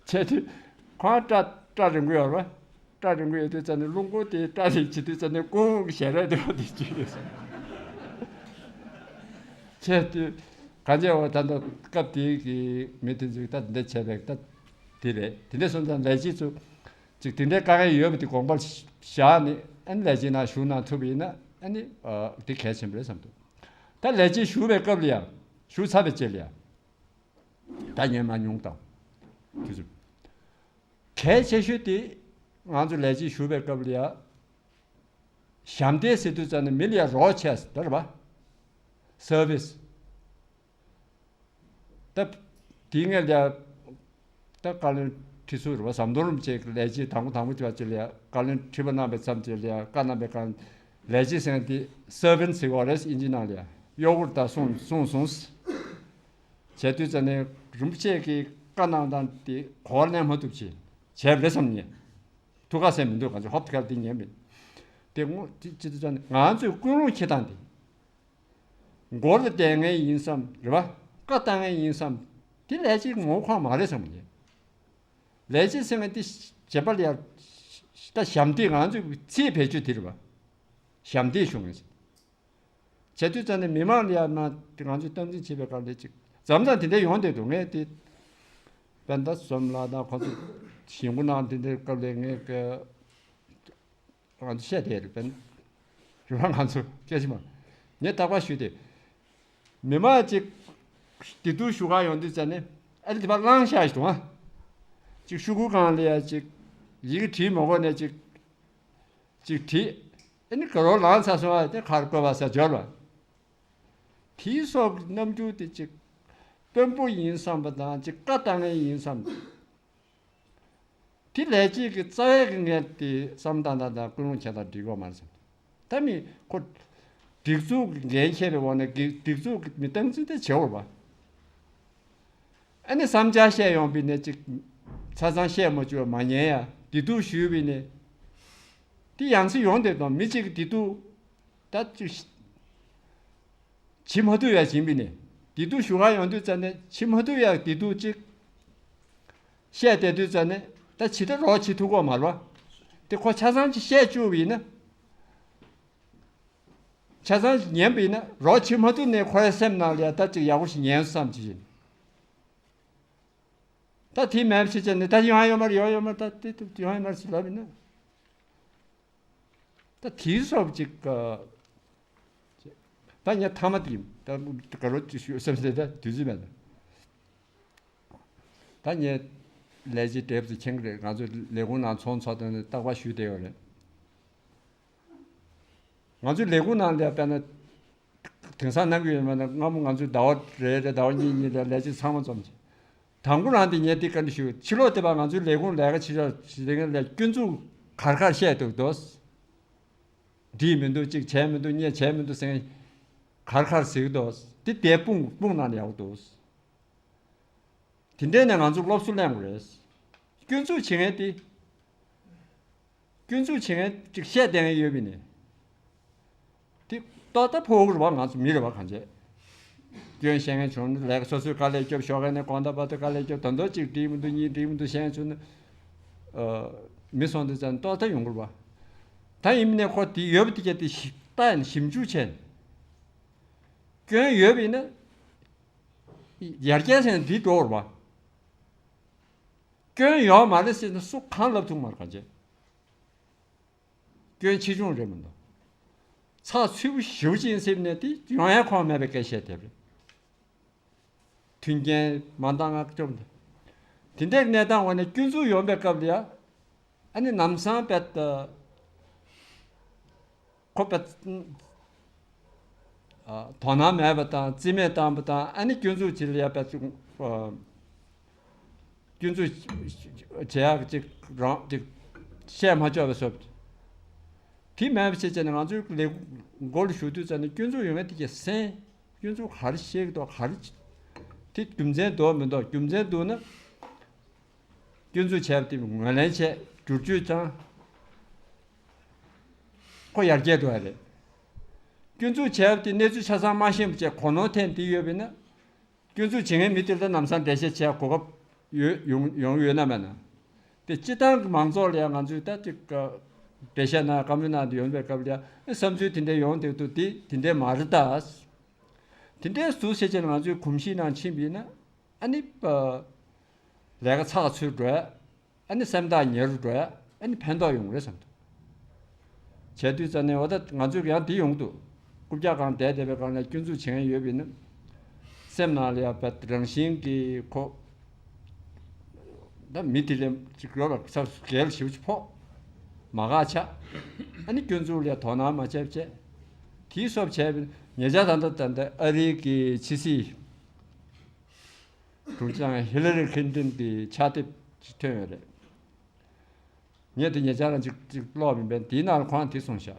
བྱས་དུས་ཁོང་སྐྲ་སྐྲ་རིང་པོ་ཡོད་རེད། སྐྲ་རིང་པོ་ཡོད་དུས་ཙམ་ནས་རླུང་སྒོ་དེ་སྐྲ་རིང་བྱེད་དུས་ཙམ་ནས་ཀོང་ཞལ་རས་དེ་བ་དེ་བྱེད་ཡོད་ས། བྱས་དུས་གང་བྱས་འོ་ད་ལྟ་སྐབས་དེའི་གི་མི་དེ་ཚོས་ད་འདི་བྱས་པའི་ད་དེ་རེད། དེ་འདྲ་སོང་ཙང་ལས་བྱེད་ཚོ་ཅིག་དེ་འདྲའི་དཀའ་ངལ་ཡོད་པ་དེ་དགོངས་པ་བཞག་ནས་ཨ་ནི་ལས་བྱེད་ནང་ཞུགས་གནང་ཐུབ་པ་ཡིན་ན་ཨ་ནི་དེ་གལ་ཆེན་པོ་རེད་བསམ་འདུག་ད་ལས་བྱེད་ཞུགས་པའི་སྐབས་ལ་ཡང་ཞུགས་ཚར་བའི་རྗེས་ལ་ཡང་། ད་ཉན་མ་མྱོང་དང་། དུས་ཚོད། གལ་ཆེ་ཤོས་དེ་ང་ཚོ་ལས་བྱེད་ཞུགས་པའི་སྐབས་ལ་ཡ། ཞབས་འདེགས་ཟེར་དུས་ཙམ་ནས་མི་ལ་ཡ་རོགས་བྱས་ཟེར་ད་རེད་པ། སར་བིས། ད་དེའི་སྔོན་ལ་ཡ། ད་བཀའ་བློན་ཁྲི་ཟུར་རེད་པ་ཟམ་གདོང་རིན་པོ་ཆེ་གི་ལས་བྱེད་དང་པོ་དང་པོ་དེ་བ་ཅིག་ལ་ཡ་བཀའ་བློན་ཁྲི་པ་གནང་བའི་མཚམས་ཅིག་ལ་ཡ་བཀའ་གནང་བའི་སྐབས་ལས་བྱེད་ཟེར་མཁན་དེ་སར་བན་ཟེར་གོ་རེད་ཨིན་ཇི་ནང་ལ་ཡ་གཡོག་པོ་ད་སོང་སོང་སོང་། བྱས་དུས་ཙམ་ནས་རིན་པོ་ཆེ་གི་བཀའ་གནང་སྟངས་དེ་གོ་བ་ལེན་མ་ཐུབ་ཅིག་བྱས་པ་རེད་བསམ་ཉན། ཐུགས་ཁ་སེམས་མི་འདུག་ག་ཚོད་ཧོབ་ཏེ་གར་དེ་ཉན་མེད། དེ་ངོ་དེ་ཅི་ཐུབ་ཙམ་ནས་ང་ཚོས་ཀུན་སློང་འཁྱེར་སྟངས་དེ། མགོ་ལ་བསྡད་མཁན་ཡིན་བསམ་རེད་པ། བཀའ་བཏང་མཁན་ཡིན་བསམ། དེ་ལས་བྱེད་ངོ་ཁོག་མ་རེད་བསམ་ཉན། ལས་བྱེད་ཟེར་མཁན་དེ་བྱེད་པ་ལ་ཡ། ད་ཞབས་འདེགས་ང་ཚོས་ཚིག་བེད་སྤྱོད་དེ་རེད་པ། ཞབས་འདེགས་ཞུ་མཁན་ཟེར། བྱས་དུས་ཙམ་ནས་མི་མང་ལ་ཡང་ན་དེ་ང་ཚོས་སྟངས་འཛིན་བྱེད་པའི་སྐབས་ལ་ཅིག་མཚམས་མཚམས་དེ་འདྲ་ཡོང་བསྡད་འདུག་ངས་དེ་དཔེར་ན་ཟམ་ལགས་དང་ཁོང་ཚོ་ཞིང་ཁུ་ནང་དེ་འདྲའི་སྐབས་ལ་ངས་ཀྱི་ང་ཚོ་བཤད་བསྡད་རེད། དཔེར་ན་རེད་པ། ང་ཚོ་སྐད་ཆ་མ་ ངས་རྟག་པར་ཞུས་ཏེ། མི་མང་ཅིག་བདེ་སྡུག་ཞུ་གར་ཡོང་དུས་ཙ་ནས་ཨ་ལེ་དེ་པར་བླངས་བཞག་ཞིག་འདུག་ཨ། ཅིག་ཤོག་གུ་སྒང་ལ་ཡ་ཅིག་ཡི་གེ་བྲིས་མ་དགོས་ནས་ཅིག་ཅིག་བྲིས། ཨ་ནི་དགའ་རོགས་ལངས་ཚར་སོང་ཨ། དེ་གར་བཀོད་པ་ས་འབྱོར་བ། དེའི་སོགས་ཀྱི་རྣམ་འགྱུར་དེ་ཅིག་དཔོན་པོ་ཡིན་བསམ་པ་དང་ཅིག་བཀའ་བཏང་མཁན་ཡིན་བསམ། དེ་ལས་བྱེད་ཀྱི་རྩ་བའི་གི་ངས་དེ་བསམ་བཏང་བཏང་བཏང་ཀུན་སློང་བྱས་དང་འགྲིག་གོ་མ་རེད་བསམ། ད་མི་ཁོ་སྒྲིག་འཛུགས་ཀྱི་འགན་འཁྱེར་བའི་འོག་ནས་སྒྲིག་འཛུགས་ཀྱི་མི་སྟངས་འཛིན་དེ་བྱེད་འོར་བ། ཨ་ནི་བསམ་འཆར་བཤད་ཡོང་བས་ནས་ཅིག་ཆ་ཚང་བཤད་མ་བཅུག་པ་མ་ཉན་ཡ་བདེ་སྡུག་ཞུས་པས་ནས་དེ་ཡང་སེ་ཡོང་བསྡད་དང་མི་གཅིག་གི་བདེ་སྡུག་ད་ཅིག་བྱེད་མ་ཐུབ་ཡ་བྱིན་པས་ནས་བདེ་སྡུག་ཞུ་གར་ཡོང་དུས་ཙ་ནས་བྱེད་མ་ཐུབ་ཡ་བདེ་སྡུག་ཅིག་བཤད་བསྡད་དུས་ཙ་ནས་ད་ཇི་ལྟར་རོགས་བྱེད་ཐུབ་ཀྱི་ཡོད་མ་རེད་བ། དེ་ཁོ་ཆ་ཚང་ཅིག་བཤད་བཅུག་པ་ཡིན་ན། ཆ་ཚང་ཉན་པ་ཡིན་ན་རོགས་བྱེད་མ་ཐུབ་ནས་ཁོ་རའི་སེམས་ནང་ལ་ཡ་ད་ཅིག་ཡག་པོ་ཞིག་ཉན་བསམ་ཅིག་ཡིན། ད་དེ་མེད་པ་ཞིག་བྱས་ནས་ད་ཡོང་ཡ་ཡོད་མ་རེད་ཡོང་ཡ་ཡོད་མ་རེད་ད་དེ་ཡོང་ཡ་ཡོད་མ་རེད་ཟེར་ལབ་ཡིན་ན། ད་དེའི་སོགས་ཅིག་ད་ངས་ཐ་མ་དེ་ད་དགའ་རོགས་ཅིག་ཞུ་བསམ་སྟེ་ད་དུས་ཚོད་མེད་ད། ད་ངས་ལས་བྱེད་འདྲེ་པོ་ཚོ་མཁྱེན་གི་རེད། ང་ཚོ་ལས་ཁུངས་ནང་ཚོགས་འཚོགས་དོན་ནི་རྟག་པར་ཞུས་བསྡད་ཡོད་རེད། ང་ཚོའི་ལས་ཁུངས་ནང་ལ་དཔེར་ན་དེང་སང་གནང་གི་ཡོད་མེད་ན་སྔ་མོ་ང་ཚོའི་ཟླ་བ་རེ་རེ་ཟླ་བ་གཉིས་གཉིས་ལ་ལས་བྱེད་ཚང་མ་འཛོམས་ཀྱི། དང་པོ་རང་དེ་ངས་འདི་བཀའ་འདྲི་ཞུ། ཕྱི་ལོགས་དེ་བར་ང་ཚོའི་ལས་ཁུངས་ལས་ཀ་བྱེད་ཕྱོགས་བྱེད་མཁན་ལ་སྐྱོན་འཛུགས་ག་རེ་ག་རེ་བཤད་འདུག་དོ། འགྲིག་མི་འདུག་གཅིག་བྱས་མི་འདུག་གཉིས་བྱས་མི་འདུག་ཟེར་མཁན་ག་རེ་ག་རེ་ཟེར་གི་འདུག་འདི་དེབ་དཔུང་དཔུང་ནང་ལ་ཡག་པོ་འདུག་དེ་འདྲས་ནས་ང་ཚོ་སློབ་གསོ་ལེན་དགོས་རེད། སྐྱོན་འཛུགས་བྱེད་མཁན་དེ། སྐྱོན་འཛུགས་བྱེད་མཁན་ཅིག་བཤད་བསྡད་མཁན་ཡོད་པ་ཡིན་ནའི། དེ་ཏོག་ཙམ་ཕོག་གི་རེད་བ། ང་ཚོ་མི་རེད་བ་གང་བྱས། སྐྱོན་བཤད་མཁན་བྱུང་ན་ལས་ཀ་སོ་སོས་དཀའ་ལས་རྒྱོབ་ཞོགས་ཀས་ནས་དགོང་དག་བར་དུ་དཀའ་ལས་རྒྱོབ་ད་དུང་གཅིག་འགྲིག་མི་འདུག་གཉིས་འགྲིག་མི་འདུག་བཤད་མཁན་བྱུང་ན། ཨ། མི་སོང་དུས་ཙམ་ཏོག་ཙམ་ཡོང་གི་རེད་བ། ད་ཡིན་ནའི་ཁོ་དེ་ཡོད་པ་དེ་གས་དེ་ཞིབ་ལྟ་ཡིན་ཞིབ་འཇུག་བྱས་ནས། སྐྱོན་ཡོད་པ་ཡིན་ན། ཡར་རྒྱས་ཟེར་ན་འདི་འགྲོ་བར་བ། སྐྱོན་ཡོད་མ་རེད་ཟེར་ན་སུ་གང་ལབ་ཐུབ་མ་རེད་གང་བྱས། སྐྱོན་ཆེ་ཆུང་རེད་མི་འདུག་ཚགས་ཚུད་པོ་ཞེ་པོ་ཅིག་ཡིན་ཟེར་ནས་དེ་ཡོང་ཡ་ཁོང་མེད་པའི་སྐད་བཤད་དེ་རེད། མཐུན་རྐྱེན་མ་འདང་ང་སྐྱོབ་འདུག་དེ་འདྲའི་གནས་སྟངས་འོག་ནས་སྐྱོན་འཛུགས་ཡོང་པའི་སྐབས་ལ་ཡ། ཨ་ནི་ལམ་སང་དཔེ་ད། ཁོ་པ། ཨ། དོ་སྣང་མེད་པ་དང་རྩིས་མེད་བཏང་པ་དང་ཨ་ནི་སྐྱོན་འཛུགས་བྱེད་ལ་ཡ་པ། ཨ། སྐྱོན་འཛུགས་བྱེད་ཡག་ཅིག་རང་ཅིག་བཤད་མ་ཆོག་པའི་བཟོ། དེ་མེད་པ་བྱེད་བྱས་ནས་ང་ཚོའི་ལས་མགོ་ལ་ཞུགས་དུས་ཙམ་ནས་སྐྱོན་འཛུགས་ཡོང་མཁན་དེ་གས་སེམས། སྐྱོན་འཛུགས་ག་རེ་བཤད་ཀྱི་འདུག་ག་རེ། དེ་རྒྱུ་མཚན་འདུག་མི་འདུག་རྒྱུ་མཚན་འདུག་ན། སྐྱོན་འཛུགས་བྱས་པ་དེ་ངོས་ལེན་བྱས་བསྒྱུར་བཅོས་བཏང་། ཁོ་ཡར་རྒྱས་འགྲོ་བ་རེད། སྐྱོན་འཛུགས་བྱས་པ་དེ་གནས་ཚུལ་ཆ་ཚང་མ་ཤེས་པ་བྱས་གོ་ནོར་འཐེན་དེ་ཡོད་པས་ན། སྐྱོན་འཛུགས་བྱེད་མཁན་མི་དེ་ལ་ལམ་སང་འགྲེལ་བཤད་བྱས་གོ་སྐབས་ཡོད་ཡོང་ཡོང་ཡོད་ན་མེད་ན། དེ་སྤྱི་བཏང་གི་མང་ཚོགས་ལ་ཡང་ང་ཚོས་ད་ཅིག་འགྲེལ་བཤད་གནང་བཀའ་མོལ་གནང་དུ་ཡོང་པའི་སྐབས་ལ་ཡང་བསམ་ཚུལ་དེ་འདྲ་ཡོང་བསྡད་འདུག་དེ་དེ་འདྲ་མ་རེད་ད། དེ་འདྲའི་ཟུར་བཤད་བྱས་ན་ང་ཚོའི་གོམས་གཤིས་ནང་ཕྱིན་པ་ཡིན་ན། ཨ་ནི། ལས་ཀ་ཚགས་ཚུད་འགྲོ་ཡ། ཨ་ནི་སེམས་ཐག་ཉེ་རུ་འགྲོ་ཡ། ཨ་ནི་ཕན་ཐོགས་ཡོང་གི་རེད་བསམ་འདུག་བྱས་དུས་ཙམ་ནས་འོ་ད་ང་ཚོས་ཡང་འདི་ཡོང་གི་འདུག་རྐུབ་བཀྱག་སྒང་བསྡད་བསྡད་པའི་སྒང་ལ་སྐྱོན་འཛུགས་བྱེད་མཁན་ཡོད་པ་ཡིན་ན། སེམས་ནང་ལ་ཡ་བ་རང་བཞིན་གྱིས་ཁོ། ད་མི་དེ་ལས་ཅིག་ཡོད་པ་ཚབ་འགལ་ཞེ་པོ་ཅིག་ཕོག་མ་དགའ་ཆགས། ཨ་ནི་སྐྱོན་འཛུགས་ལ་དོ་སྣང་མ་བྱས་བྱས། དེའི་སོབ་བྱས་པའི་ཉེ་ཆར་ད་ལྟ་ད་ལྟ་ཨ་རིའི་གི་ཕྱི་སྲིད། དྲུང་ཆེ་ཧི་ལ་རི་ཁིན་ཏིན་གྱི་ཕྱག་དེབ་ཅིག་ཐོན་ཡོད་རེད། ངས་དེ་ཉེ་ཆར་རང་ཅིག་ཅིག་ཀློག་མིན་པས་དེའི་ནང་ལ་ཁོང་དེ་གསུངས་ཤག་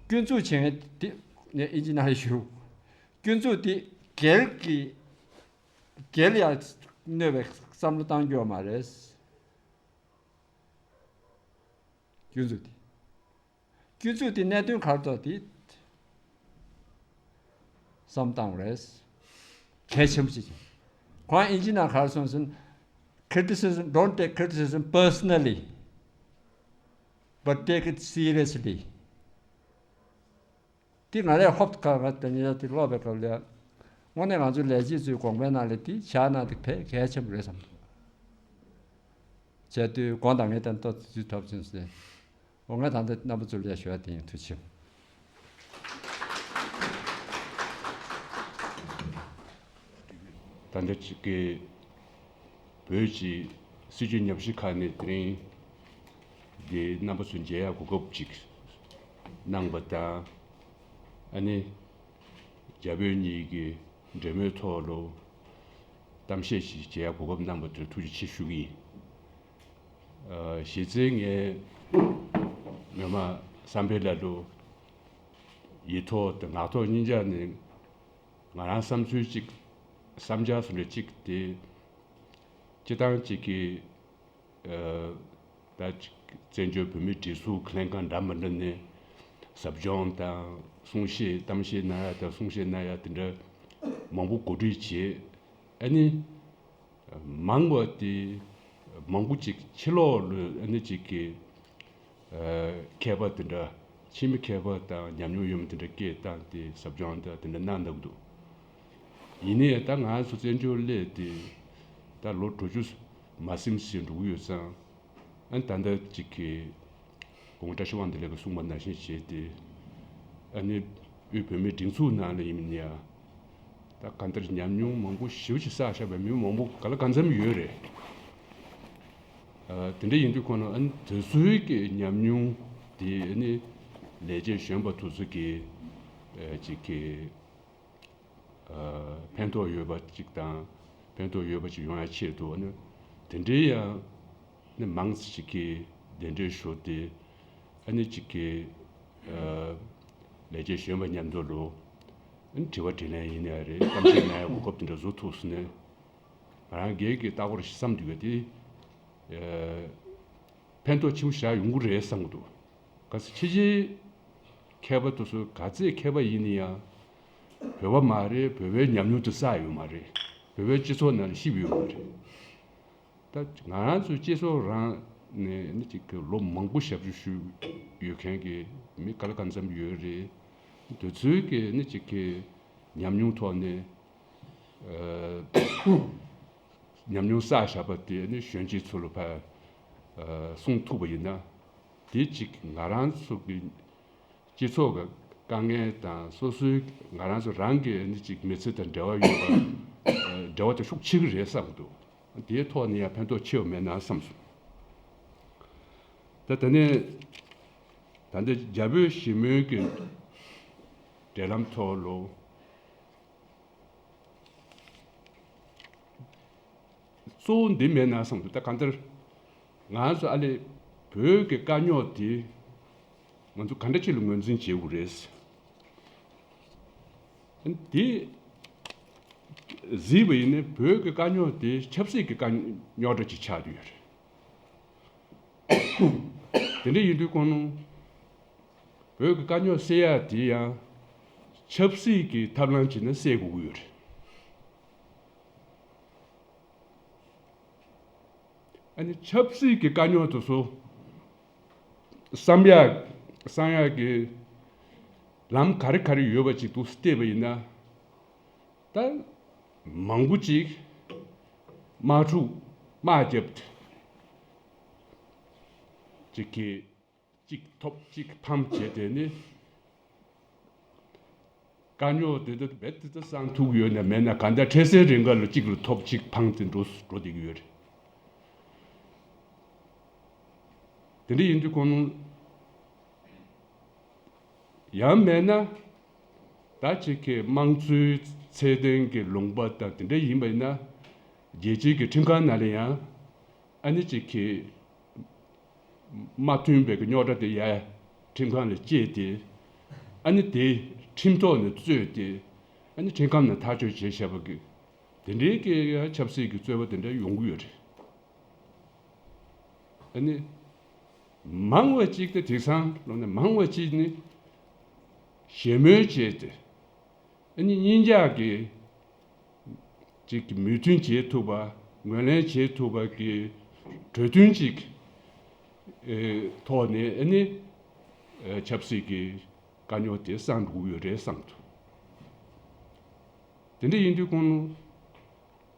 སྐྱོན་འཛུགས་བྱེད་མཁན་དེ་ངས་ཨིན་ཇི་ནང་ལ་ཞུ། སྐྱོན་འཛུགས་དེ་སྒེར་གྱི་སྒེར་ལ་ཡང་གནོད་པའི་བསམ་བློ་བཏང་རྒྱུ་ཡོད་མ་རེད། སྐྱོན་འཛུགས་དེ། སྐྱོན་འཛུགས་དེ་གནད་དོན་ག་རེ་ཐོག་དེ་བསམ་བཏང་བ་རེད། གལ་ཆེན་པོ་ཅིག་ཅིག་ཁོང་ཨིན་ཇི་ནང་ག་རེ་གསུངས་ཟིན། Criticism, don't take criticism personally, but take it seriously. དེ་ང་རས་ཧོབ་ཁ་ཁ་དེ་ཉིད་དེ་ཀློག་པའི་སྐབས་ལ། དངོས་གནས་ང་ཚོའི་ལས་བྱེད་ཚོའི་དགོངས་པའི་ནང་ལ་དེ་བཞག་ན་དེ་དཔེ་གལ་ཆེན་པོ་རེད་བསམ་འདུག་བྱས་དུས་དགོངས་དག་ངས་ད་ལྟ་དུས་ཐོབ་ཕྱིན་སོང་། འོ་ང་ད་ལྟ་རྣམ་པ་ཚོ་ལ་ཞུ་བ་དེ་ཡིན། ཐུགས་རྗེ་ཆེ། ད་ལྟ་ཅིག་གི་བོད་ཀྱི་སྲིད་བྱུས་ཉམས་ཞིབ་ཁང་ནས་དེ་རིང་འདི་རྣམ་པ་ཚོ་མཇལ་ཡག་གོ་སྐབས་ཅིག་གནང་བ་དང་། ཨ་ནི་རྒྱ་བོད་གཉིས་ཀྱི་འབྲེལ་མོལ་ཐོག་ལ་གཏམ་བཤད་ཅིག་བྱེད་ཡག་གོ་སྐབས་གནང་བ་དེར་ཐུགས་རྗེ་ཆེ་ཞུ་གི་ཡིན། ཨ། གཞི་རྩའི་ངས་ངོ་མ་བསམ་འཕེལ་ལགས་ལ་ཡིག་ཐོག་དང་ངག་ཐོག་གཉིས་ཆ་ནས་ང་རང་བསམ་ཚུལ་གཅིག་བསམ་འཆར་སོགས་ལ་གཅིག་དེ། སྤྱི་བཏང་གཅིག་གི་ཨ། ད་ཅིག་བཙན་བྱོལ་བོད་མིའི་སྒྲིག་འཛུགས་ལྷན་ཁང་འདྲ་མི་འདྲ་ནས་ཟབ་སྦྱོང་དང་གསུང་བཤད་གཏམ་བཤད་གནང་ཡ་དང་གསུང་བཤད་གནང་ཡ་དེ་འདྲ་མང་པོ་གོ་སྒྲིག་བྱས། ཨ་ནི་མང་བ་དེ་མང་པོ་ཅིག་ཕྱི་ལོགས་ལ་ཨ་ནི་ཅིག་གི་ཨ། མཁས་པ་དེ་འདྲ་ཕྱི་མི་མཁས་པ་དང་ཉམས་མྱོང་ཡོད་མི་དེ་འདྲ་སྐད་བཏང་སྟེ་ཟབ་སྦྱོང་དང་དེ་འདྲ་གནང་འདུག་འདུག་ཡིན་ནའི་ད་ང་ཚོ་བཙན་བྱོལ་སླེབས་ཏེ་ད་ལོ་དྲུག་ཅུ་མ་ཟིན་ཟིན་འགྲོ་གི་ཡོད་ཙང་། ཨ་ནི་ད་ལྟ་ཅིག་གི་གོང་བཀྲ་ཤིས་དབང་འདུས་ལགས་ཀྱིས་གསུངས་པ་ནང་བཞིན་བྱས་ཏེ། ཨ་ནི་དབུས་བོད་མིའི་སྒྲིག་འཛུགས་ནང་ལ་ཡིན་ཡ། ད་གང་ལྟར་ཉམས་མྱོང་མང་པོ་ཞེ་པོ་ཅིག་བསགས་བཞག་པའི་མི་མང་པོ་ག་ལ་གང་འཚམ་ཡོད་རེད། ཨ། དེ་འདྲ་ཡིན་དུས་ཁོ་ན་ཨ་ནི་དེ་ཚོའི་གི་ཉམས་མྱོང་དེ་ཨ་ནི་ལས་བྱེད་གཞོན་པ་དེ་ཚོ་གི་ཨ། ཅིག་གི་ཨ། ཕན་ཐོགས་ཡོད་པ་ཅིག་དང་ཕན་ཐོགས་ཡོད་པ་ཅིག་ཡོང་ཡ་ཆེད་དུ། ཨ་ནི་དེ་འདྲའི་ཡང་ནི་མང་ཙམ་ཅིག་གིས་གདན་འདྲེན་ཞུས་ཏེ། ཨ་ནི་ཅིག་གི་ཨ། ལས་བྱེད་གཞོན་པ་མཉམ་དུ་ལོ། ཨ་ནི་དྲི་བ་དྲིས་ལན་ཡིན་ནའི་རེད། གཏམ་བཤད་གནང་ཡ་གོ་སྐབས་དེ་འདྲ་བཟོ་ཐུབ་སོང་ནས། ང་རང་སྒེར་གྱི་ལྟ་བ་རེ་བསམ་འདུག་ག་དེ། ཨ། ཕན་ཐོགས་ཆེན་པོ་བཞག་ཡོང་གི་རེད་བསམ་གྱི་འདུག་གལ་སྲིད་ཕྱི་རྒྱལ་མཁས་པ་དེ་ཚོ་ག་ཚད་མཁས་པ་ཡིན་ན་ཡང་། བོད་པ་མ་རེད། བོད་པའི་ཉམས་མྱོང་དེ་བསགས་ཡོད་མ་རེད། བོད་པའི་སྤྱི་ཚོགས་ནང་ལ་གཤིབ་ཡོད་མ་རེད། ད་ང་རང་ཚོའི་སྤྱི་ཚོགས་རང་ནས་ནི་ཅིག་གི་ལོ་མང་པོ་ཞབས་ཞུ་ཞུས་ཡོད་མཁན་གྱི་མི་ག་ལ་གང་འཚམ་ཡོད་རེད། དེ་ཚོའི་གི་ནི་ཅིག་གི་ཉམས་མྱོང་ཐོག་ནས། ཨ། ཉམས་མྱོང་བསགས་བཞག་པ་དེ་ནི་གཞོན་སྐྱེས་ཚོ་ལ་ཕར། ཨ། གསུང་ཐུབ་པ་ཡིན་ན། དེ་གཅིག་ང་རང་ཚོ་གི་སྤྱི་ཚོགས་ཀྱི་དཀའ་ངལ་དང་སོ་སོའི་ང་རང་ཚོ་རང་གི་ནི་གཅིག་མི་ཚེ་དང་འབྲེལ་བ་ཡོད་པ། ཨ། འབྲེལ་བ་དེ་ཤུགས་ཆེ་གི་རེད་བསམ་གྱི་འདུག་དེའི་ཐོག་ནས་ཡང་ཕན་ཐོགས་ཆེ་བ་མེད་ན་བསམ་སོང་། ད་དེ་ནས་ད་ལྟ་རྒྱ་བོད་ཞི་མོལ་གྱི་འབྲེལ་ལམ་ཐོག་ལ། གཙོ་བོ་འདི་མེད་ན་བསམ་འདུག་ད་གང་ལྟར་ང་ཚོ་ཨ་ལས་བོད་ཀྱི་དཀའ་རྙོག་དེ་ང་ཚོ་ག་འདྲ་ཅིག་ལ་ངོས་འཛིན་བྱེད་དགོས་རེད། འདི་གཟིགས་པ་ཡིན་ན་བོད་ཀྱི་དཀའ་རྙོག་དེ་ཆབ་སྲིད་ཀྱི་དཀའ་རྙོག་འདྲ་ཅིག་ཆགས་བསྡད་ཡོད་རེད། དེ་འདྲ་ཡིན་དུས་ཁོ་ན་བོད་ཀྱི་དཀའ་རྙོག་སེལ་ཡ་དེ་ཡང་ཆབ་སྲིད་ཀྱི་ཐབས་ལམ་བྱས་ན་སེལ་དགོས་ཀྱི་ཡོད་རེད། ཨ་ནི་ཆབ་སྲིད་ཀྱི་དཀའ་རྙོག་དེ་ཚོ་བསམ་ཡག་བསམ་ཡག་གི་ལམ་ག་རེ་ག་རེ་ཡོད་པ་ཅིག་འདུག་བལྟས་པ་ཡིན་ན། ད་མང་པོ་ཅིག་དམག་འཁྲུག་དམག་བརྒྱབ་ཅིག་གི་གཅིག་ཐོབ་གཅིག་ཕམ་བྱས་ཏེ་ནི། དཀའ་རྙོག་དེ་དག་རྦད་དེ་ད་སངས་ཐུབ་ཡོད་ན་མེད་ན་གང་ལྟར་འཕྲལ་སེལ་རེ་འགའ་ལ་གཅིག་ལ་ཐོབ་གཅིག་ཕངས་ཏེ་འགྲོ་འགྲོ་བསྡད་ཀྱི་ཡོད་རེད། དེ་འདྲ་ཡིན་དུས་ཁོ་ན་ཡང་མེད་ན་ད་ཅིག་གི་དམངས་གཙོའི་ཚད་ལྡན་གྱི་ལུང་པ་དང་དེ་འདྲ་ཡིན་པ་ཡིན་ན་རྒྱལ་སྤྱིའི་གི་ཁྲིམས་ཁང་ནང་ལ་ཡང་ཨ་ནི་ཅིག་གི་མ་མཐུན་པའི་གི་རྙོག་དྲ་དེ་ཡ་ཁྲིམས་ཁང་ལ་བཅད་དེ། ཨ་ནི་དེ་ཁྲིམས་ཐོག་ནས་རྩོད་དེ། ཨ་ནི་ཁྲིམས་ཁང་ནས་ཐག་གཅོད་བྱས་བཞག་པ་གི་དེ་འདྲའི་གི་ཡ་ཆབ་སྲིད་ཀྱི་རྩོད་པ་དེ་འདྲ་ཡོང་གི་ཡོད་རེད། ཨ་ནི་མང་བ་གཅིག་དེ་དེང་སང་ལོ་ནས་མང་བ་གཅིག་ནི་ཞི་མོལ་བྱས་ཏེ། ཨ་ནི་གཉིས་ཆ་གི་ཅིག་གི་མོས་མཐུན་བྱེད་ཐུབ་པ། ངོས་ལེན་བྱེད་ཐུབ་པ་གི་གྲོས་མཐུན་ཅིག་ཨེ་ཐོག་ནས་ཨ་ནི་ཨེ་ཆབ་སྲིད་ཀྱི་དཀའ་རྙོག་དེ་སངས་འགྲོ་གི་ཡོད་རེད་བསམ་འདུག་དེ་འདྲ་ཡིན་དུས་ཁོ་ན་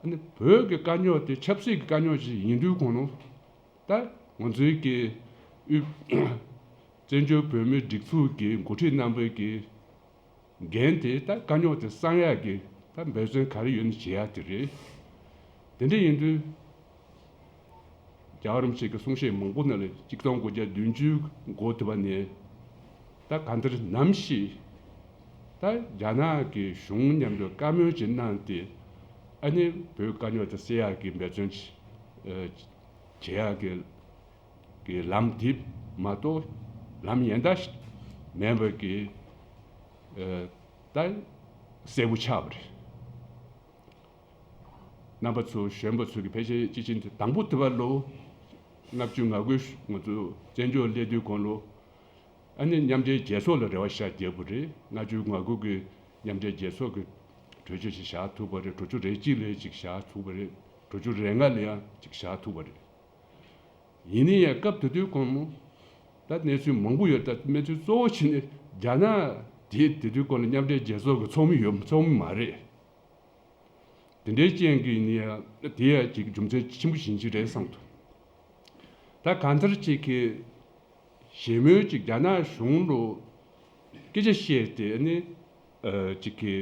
ཨ་ནི་བོད་ཀྱི་དཀའ་རྙོག་དེ་ཆབ་སྲིད་ཀྱི་དཀའ་རྙོག་ཅིག་ཡིན་དུས་ཁོ་ན། ད་ང་ཚོའི་གི་དབུས་བཙན་བྱོལ་བོད་མིའི་སྒྲིག་འཛུགས་ཀྱི་འགོ་ཁྲིད་རྣམ་པའི་གི་འགན་དེ་ད་དཀའ་རྙོག་དེ་སངས་ཡག་གི་ད་འབད་བརྩོན་ག་རེ་ཡོད་ན་བྱེད་ཡག་དེ་རེད། དེ་འདྲ་ཡིན་དུས། རྒྱལ་བ་རིན་པོ་ཆེ་གི་གསུང་བཤད་མང་པོ་ནང་ལ་ཆིག་སྟོང་དགུ་བརྒྱ་བདུན་ཅུ་འགོ་ཐུབ་པ་ནས། ད་གང་ལྟར་ནམ་ཞིག་ད་རྒྱ་ནག་གི་གཞུང་མཉམ་དུ་བཀའ་མོལ་ཅིག་གནང་སྟེ། ཨ་ནི་བོད་དཀའ་རྙོག་དེ་སེལ་ཡག་གི་འབད་བརྩོན་ཅིག་ཨ་བྱེད་ཡག་གི་གི་ལམ་དེ་མ་གཏོགས་ལམ་ཡན་ད་མེད་པ་གི་ཨ་ད་གསལ་པོ་ཆགས་པ་རེད། རྣམ་པ་ཚོ་གཞོན་པ་ཚོ་གི་ཕལ་ཆེར་སྤྱི་ཆིངས་དེ་དང་པོ་དེ་བར་ལོ། ལྔ་བཅུ་ང་དགུ་ང་ཚོ་བཙན་བྱོལ་སླེབས་དུས་གོང་ལོ། ཨ་ནི་མཉམ་འབྲེལ་རྒྱལ་ཚོགས་ལ་རེ་བ་ཤ་རྒྱག་པ་རེད། ལྔ་བཅུ་ང་དགུ་གི་མཉམ་འབྲེལ་རྒྱལ་ཚོགས་ཀྱི་གྲོས་ཆོད་ཅིག་བཞག་ཐུབ་པ་རེད། དྲུག་ཅུ་རེ་གཅིག་ལ་ཅིག་བཞག་ཐུབ་པ་རེད། དྲུག་ཅུ་རེ་ལྔ་ལ་ཡང་ཅིག་བཞག་ཐུབ་པ་རེད། ཡིན་ན་ཡང་སྐབས་དེ་དུས་གོང་མོ། ད་གནས་ཚུལ་མང་པོ་ཡོད། ད་གནས་ཚུལ་གཙོ་བོ་བྱས་ནས་རྒྱ་ནག་དེ་དེ་དུས་གོང་ལ་མཉམ་འབྲེལ་རྒྱལ་ཚོགས་ཀྱི་ཚོགས་མི་ཡོད་ཚོགས་མི་མ་རེད། དེ་འདྲའི་རྐྱེན་གྱིས་ཡིན་ན་ཡང་དེ་ཡང་ཅིག་རྒྱུ་མཚན་ཆེན་པོ་ཞིག་ཅིག་རེད་བསམ་འདུག་ད་གང་ལྟར་ཅིག་གི་ཞི་མོལ་ཅིག་རྒྱ་ནག་གཞུང་ལ་སྐད་ཆ་བཤད་དེ་ནི་ཨ་ཅིག་གི་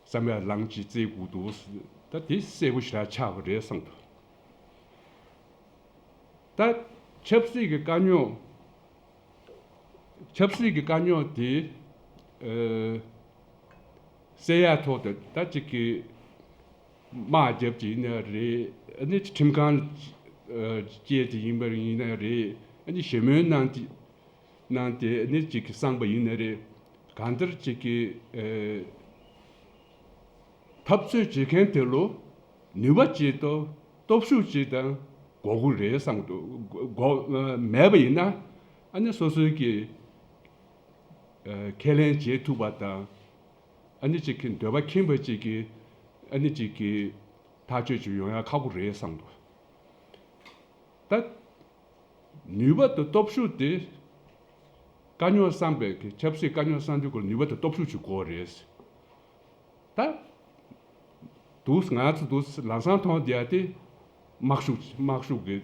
བསམ་ཡག་ལངས་ཅིག་བཙལ་དགོས་འདུག་ད་དེ་གསལ་པོ་ཞེ་དྲག་ཆགས་པ་རེད་བསམ་འདུག་ད་ཆབ་སྲིད་ཀྱི་དཀའ་རྙོག་ཆབ་སྲིད་ཀྱི་དཀའ་རྙོག་དེ་ཨ་སེལ་ཡག་ཐོག་ཏུ་ད་ཅིག་གི་དམག་རྒྱབ་ཀྱི་ཡིན་ན་རེད། ཨ་ནི་ཁྲིམས་ཁང་ཨ་བཅས་ཏེ་ཡིན་པ་ཡིན་ན་རེད། ཨ་ནི་ཞི་མོལ་གནང་དེ་གནང་སྟེ་ཨ་ནི་ཅིག་གི་བསམ་པ་ཡིན་ན་རེད། གང་ལྟར་ཅིག་གི་ཨ་འཐབ་རྩོད་བྱེད་མཁན་དེ་ལོ་ནུས་པ་ཅིག་དང་སྟོབས་ཤུགས་ཅིག་དང་དགོས་མཁོ་རེད་བསམ་འདུག་དགོས་མེད་པ་ཡིན་ན་ཨ་ནི་སོ་སོའི་གི་ཨ་ཁས་ལེན་བྱེད་ཐུབ་པ་དང་། ཨ་ནི་ཅིག་གི་འདོད་པ་ཁེངས་པ་ཅིག་གི་ཨ་ནི་ཅིག་གི་ཐག་གཅོད་ཅིག་ཡོང་ཡ་ཁག་པོ་རེད་བསམ་འདུག་ད་ནུས་པ་དང་སྟོབས་ཤུགས་དེ་དཀའ་རྙོག་བསམ་པའི་གི་ཆབ་སྲིད་དཀའ་རྙོག་བསམ་དུས་སྐོར་ནུས་པ་དང་སྟོབས་ཤུགས་ཅིག་དགོས་རེད། ད་འདུག་ང་ཚོ་འདུག་ལམ་སང་མཐོང་བསྡད་ཡ་དེ་དམག་ཤུགས་དམག་ཤུགས་ཀྱི་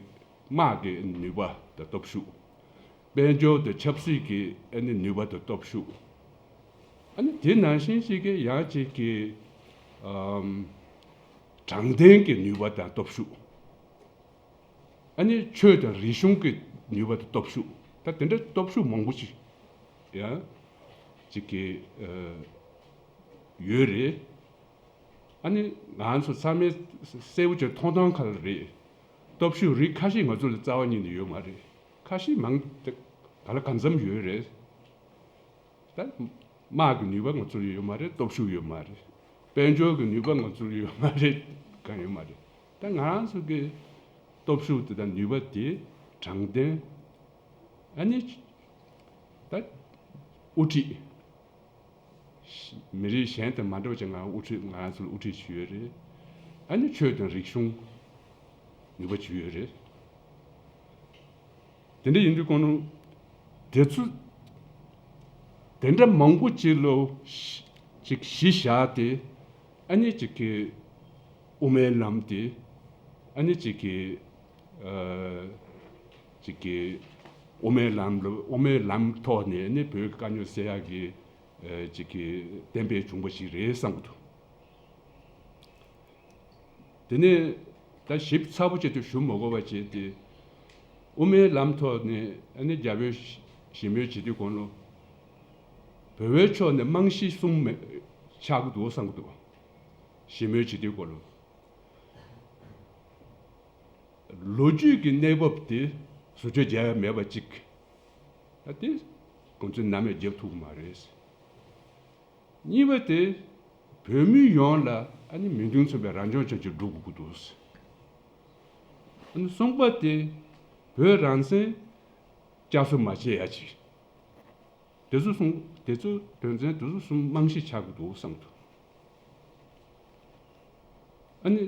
དམག་གི་ནུས་པ་དང་སྟོབས་ཤུགས། དཔལ་འབྱོར་དང་ཆབ་སྲིད་ཀྱི་ཨ་ནི་ནུས་པ་དང་སྟོབས་ཤུགས། ཨ་ནི་དེ་ནང་བཞིན་ཞིག་གི་ཡང་ཅིག་གི་ཨམ་དྲང་བདེན་གྱི་ནུས་པ་དང་སྟོབས་ཤུགས། ཨ་ནི་ཆོས་དང་རིག་གཞུང་གི་ནུས་པ་དང་སྟོབས་ཤུགས། ད་དེ་འདྲ་སྟོབས་ཤུགས་མང་པོ་ཞིག་ཡང་ཅིག་གི་ཨ་ཡོད་རེད། ཨ་ནི་ང་ཚོ་ཚང་མས་གསལ་པོ་བྱས་མཐོང་སྟངས་ཁ་ལ་རེད། སྟོབས་ཤུགས་རིགས་ཁ་ཤས་ང་ཚོ་ལ་རྩ་བ་ཉིད་ནས་ཡོད་མ་རེད། ཁ་ཤས་མང་དེ་ག་ལ་གང་འཚམ་ཡོད་རེད། ད་དམག་གི་ནུས་པ་ང་ཚོར་ཡོད་མ་རེད། སྟོབས་ཤུགས་ཡོད་མ་རེད། དཔལ་འབྱོར་གྱི་ནུས་པ་ང་ཚོར་ཡོད་མ་རེད། གང་ཡོད་མ་རེད། ད་ང་རང་ཚོ་གི་སྟོབས་ཤུགས་དེ་དང་ནུས་པ་དེ་དྲང་བདེན། ཨ་ནི་ད་དབུ་ཁྲིད། མི་རིགས་གཞན་དང་མ་འདྲ་བ་ཅིག་ང་དབུ་ཁྲིད་ང་རང་ཚོ་ལ་དབུ་ཁྲིད་ཞུས་ཡོད་རེད། ཨ་ནི་ཆོས་དང་རིག་གཞུང་ནུས་པ་ཞུས་ཡོད་རེད། དེ་འདྲ་ཡིན་དུས་ཁོང་དེ་ཚོ་དེ་འདྲ་མང་པོ་ཅིག་ལོ་ཅིག་གཞི་བཞག་སྟེ་ཨ་ནི་ཅིག་གི་དབུ་མའི་ལམ་དེ་ཨ་ནི་ཅིག་གི་ཨ་ཅིག་གི་དབུ་མའི་ལམ་ལ་དབུ་མའི་ལམ་ཐོག་ནས་ནི་བོད་ཀྱི་དཀའ་རྙོག་སེལ་ཡག་གི་ཨ་ཅིག་གི་གཏན་འབེབས་བྱུང་བ་ཞིག་རེད་བསམ་གྱི་འདུག་དེ་ནས་ད་ཞིབ་ཚགས་པོ་བྱས་ཏེ་ཞུ་མ་དགོས་པ་བྱས་ཏེ། དབུ་མའི་ལམ་ཐོག་ནས་ཨ་ནི་རྒྱ་བོད་ཞི་མོལ་བྱེད་དུས་གོང་ལོ། བོད་པའི་ཕྱོགས་ནས་རྨང་གཞི་གསུམ་མེད་ཆགས་ཀྱི་འདུག་བསམ་གྱི་འདུག་ཞི་མོལ་བྱེད་དུས་གོང་ལོ། ལོ་རྒྱུས་ཀྱི་གནས་བབ་དེ་ཟུར་བཅད་རྒྱག་ཡ་མེད་པ་གཅིག་ད་དེ་ཁོང་ཚོས་ནམ་ཡང་རྒྱབ་ཐུབ་ཀྱི་མ་རེད། གཉིས་པ་དེ་བོད་མི་ཡོངས་ལ་ཨ་ནི་མིང་དོན་མཚུངས་པའི་རང་སྐྱོང་ལྗོངས་ཅིག་སྒྲུབ་དགོས་ཀྱི་འདུག་ཨ་ནི་གསུམ་པ་དེ་བོད་རང་བཙན་བསྐྱར་གསོ་མ་བྱས་ཡ་ཅིག་དེ་ཚོ་གསུམ་དེ་ཚོ་དོན་ཚན་དེ་ཚོ་གསུམ་རྨང་གཞི་ཆགས་ཀྱི་འདུག་བསམ་འདུག་ཨ་ནི་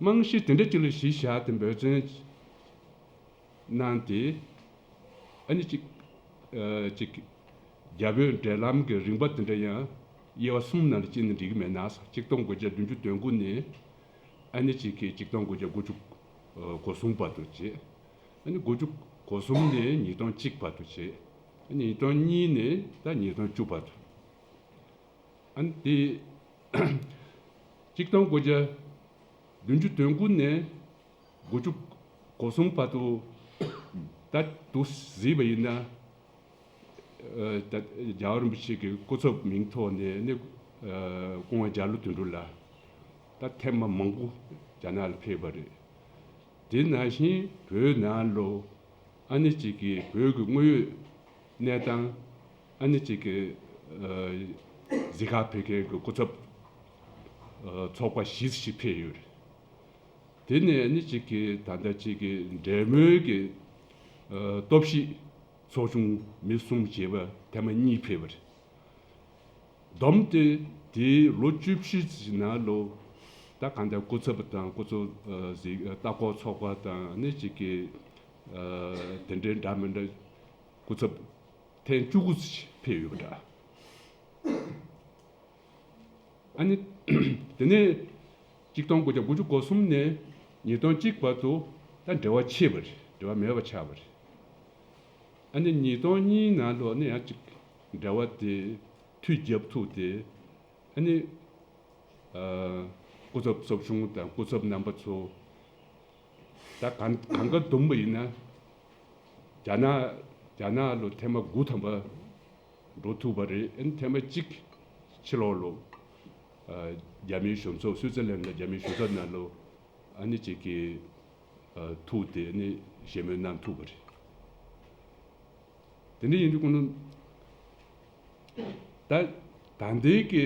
རྨང་གཞི་དེ་འདྲ་ཅིག་ལ་གཞི་བཞག་སྟེ་འབད་བརྩོན་གནང་སྟེ། ཨ་ནི་གཅིག་ཨ་གཅིག་རྒྱ་བོད་འབྲེལ་ལམ་གྱི་རིམ་པ་དེ་འདྲ་ཡང་དབྱེ་བ་གསུམ་ནང་ལ་བཅད་ན་འགྲིག་གི་མེད་ན། ཆིག་སྟོང་དགུ་བརྒྱ་བདུན་ཅུ་དོན་དགུ་ནས་ཨ་ནི་གཅིག་གི་ཆིག་སྟོང་དགུ་བརྒྱ་དགུ་བཅུ་གོ་གསུམ་བར་དུ་བྱས། ཨ་ནི་དགུ་བཅུ་གོ་གསུམ་ནས་ཉིས་སྟོང་གཅིག་བར་དུ་བྱས། ཨ་ནི་ཉིས་སྟོང་གཉིས་ནས་ད་ཉིས་སྟོང་བཅུ་བར་དུ། ཨ་ནི་དེ་ཆིག་སྟོང་དགུ་བརྒྱ་ བདུན་ཅུ་དོན་དགུ་ནས་དགུ་བཅུ་གོ་གསུམ་བར་དུ་ད་དུ་གཟིགས་པ་ཡིན་ན། ཨ་ད་རྒྱལ་བ་རིན་པོ་ཆེ་གི་སྐུ་ཚབ་མིང་ཐོག་ནས་ནི་ཨ་སྐུ་ངོ་རྒྱ་ལོ་དོན་གྲུབ་ལགས་ད་ཐེངས་མ་མང་པོ་རྒྱ་ནག་ལ་ཕེབས་པ་རེད། དེ་ནང་བཞིན་བོད་ནང་ལོ་ཨ་ནི་གཅིག་གི་བོད་ཀྱི་དངོས་ཡོད་གནས་སྟངས་ཨ་ནི་གཅིག་གི་ཨ་གཟིགས་ག་ཕེབས་མཁན་གྱི་སྐུ་ཚབ་ཨ་ཚོགས་པ་བཞི་ཞིག་ཕེབས་ཡོད་རེད། དེ་ནས་ཨ་ནི་གཅིག་གི་ད་ལྟ་གཅིག་གི་འབྲེལ་མོལ་གྱི་ཨ་སྟོབས་ཤིག་ཚོགས་ཆུང་མི་གསུམ་བྱས་པ་ཐེངས་མ་གཉིས་ཕེབས་པ་རེད། བསྡོམས་ཏེ་དེའི་ལོ་བཅུ་བཞི་ཙམ་ནང་ལོ་ད་གང་ལྟར་སྐུ་ཚབ་དང་སྐུ་ཚབ་ཨ་གཟིགས་ཨ་ལྟ་སྐོར་ཚོགས་པ་དང་ནི་གཅིག་གི་ཨ་དེ་འདྲའི་འདྲ་མི་འདྲ་སྐུ་ཚབ་ཐེངས་བཅུ་དགུ་ཙམ་ཕེབས་ཡོད་པ་འདྲ། ཨ་ནི་དེ་ནས་གཅིག་སྟོང་དགུ་བརྒྱ་དགུ་བཅུ་གོ་གསུམ་ནས་ཉིས་སྟོང་གཅིག་བར་དུ་ད་འབྲེལ་བ་ཆད་པ་རེད། འབྲེལ་བ་མེད་པ་ཆགས་པ་རེད། ཨ་ནི་ཉིས་སྟོང་གཉིས་ནང་ལོགས་ནས་ཡང་གཅིག་འབྲེལ་བ་དེ་མཐུད་རྒྱབ་ཐུབ་སྟེ། ཨ་ནི་ཨ་སྐུ་ཚབ་ཚོགས་ཆུང་དང་སྐུ་ཚབ་རྣམ་པ་ཚོ་ད་གང་གང་ག་བསྡོམས་པ་ཡིན་ན་རྒྱ་ནག་རྒྱ་ནག་ལོ་ཐེངས་མ་དགུ་ཐམ་པ་འགྲོ་ཐུབ་པ་རེད། ཨ་ནི་ཐེངས་མ་གཅིག་ཕྱི་ལོགས་ལོ་ཨ་རྒྱ་མིའི་གཞུང་ཚབ་སུའི་ཙི་ལན་ལ་རྒྱ་མིའི་གཞུང་ཚབ་ནང་ལོ་ཨ་ནི་གཅིག་གི་ཨ་ཐུག་སྟེ་ཨ་ནི་བཞེས་མོལ་གནང་ཐུབ་པ་རེད། དེ་འདྲ་ཡིན་དུས་ཁོང་ནི་ད་ད་ལྟའི་གི་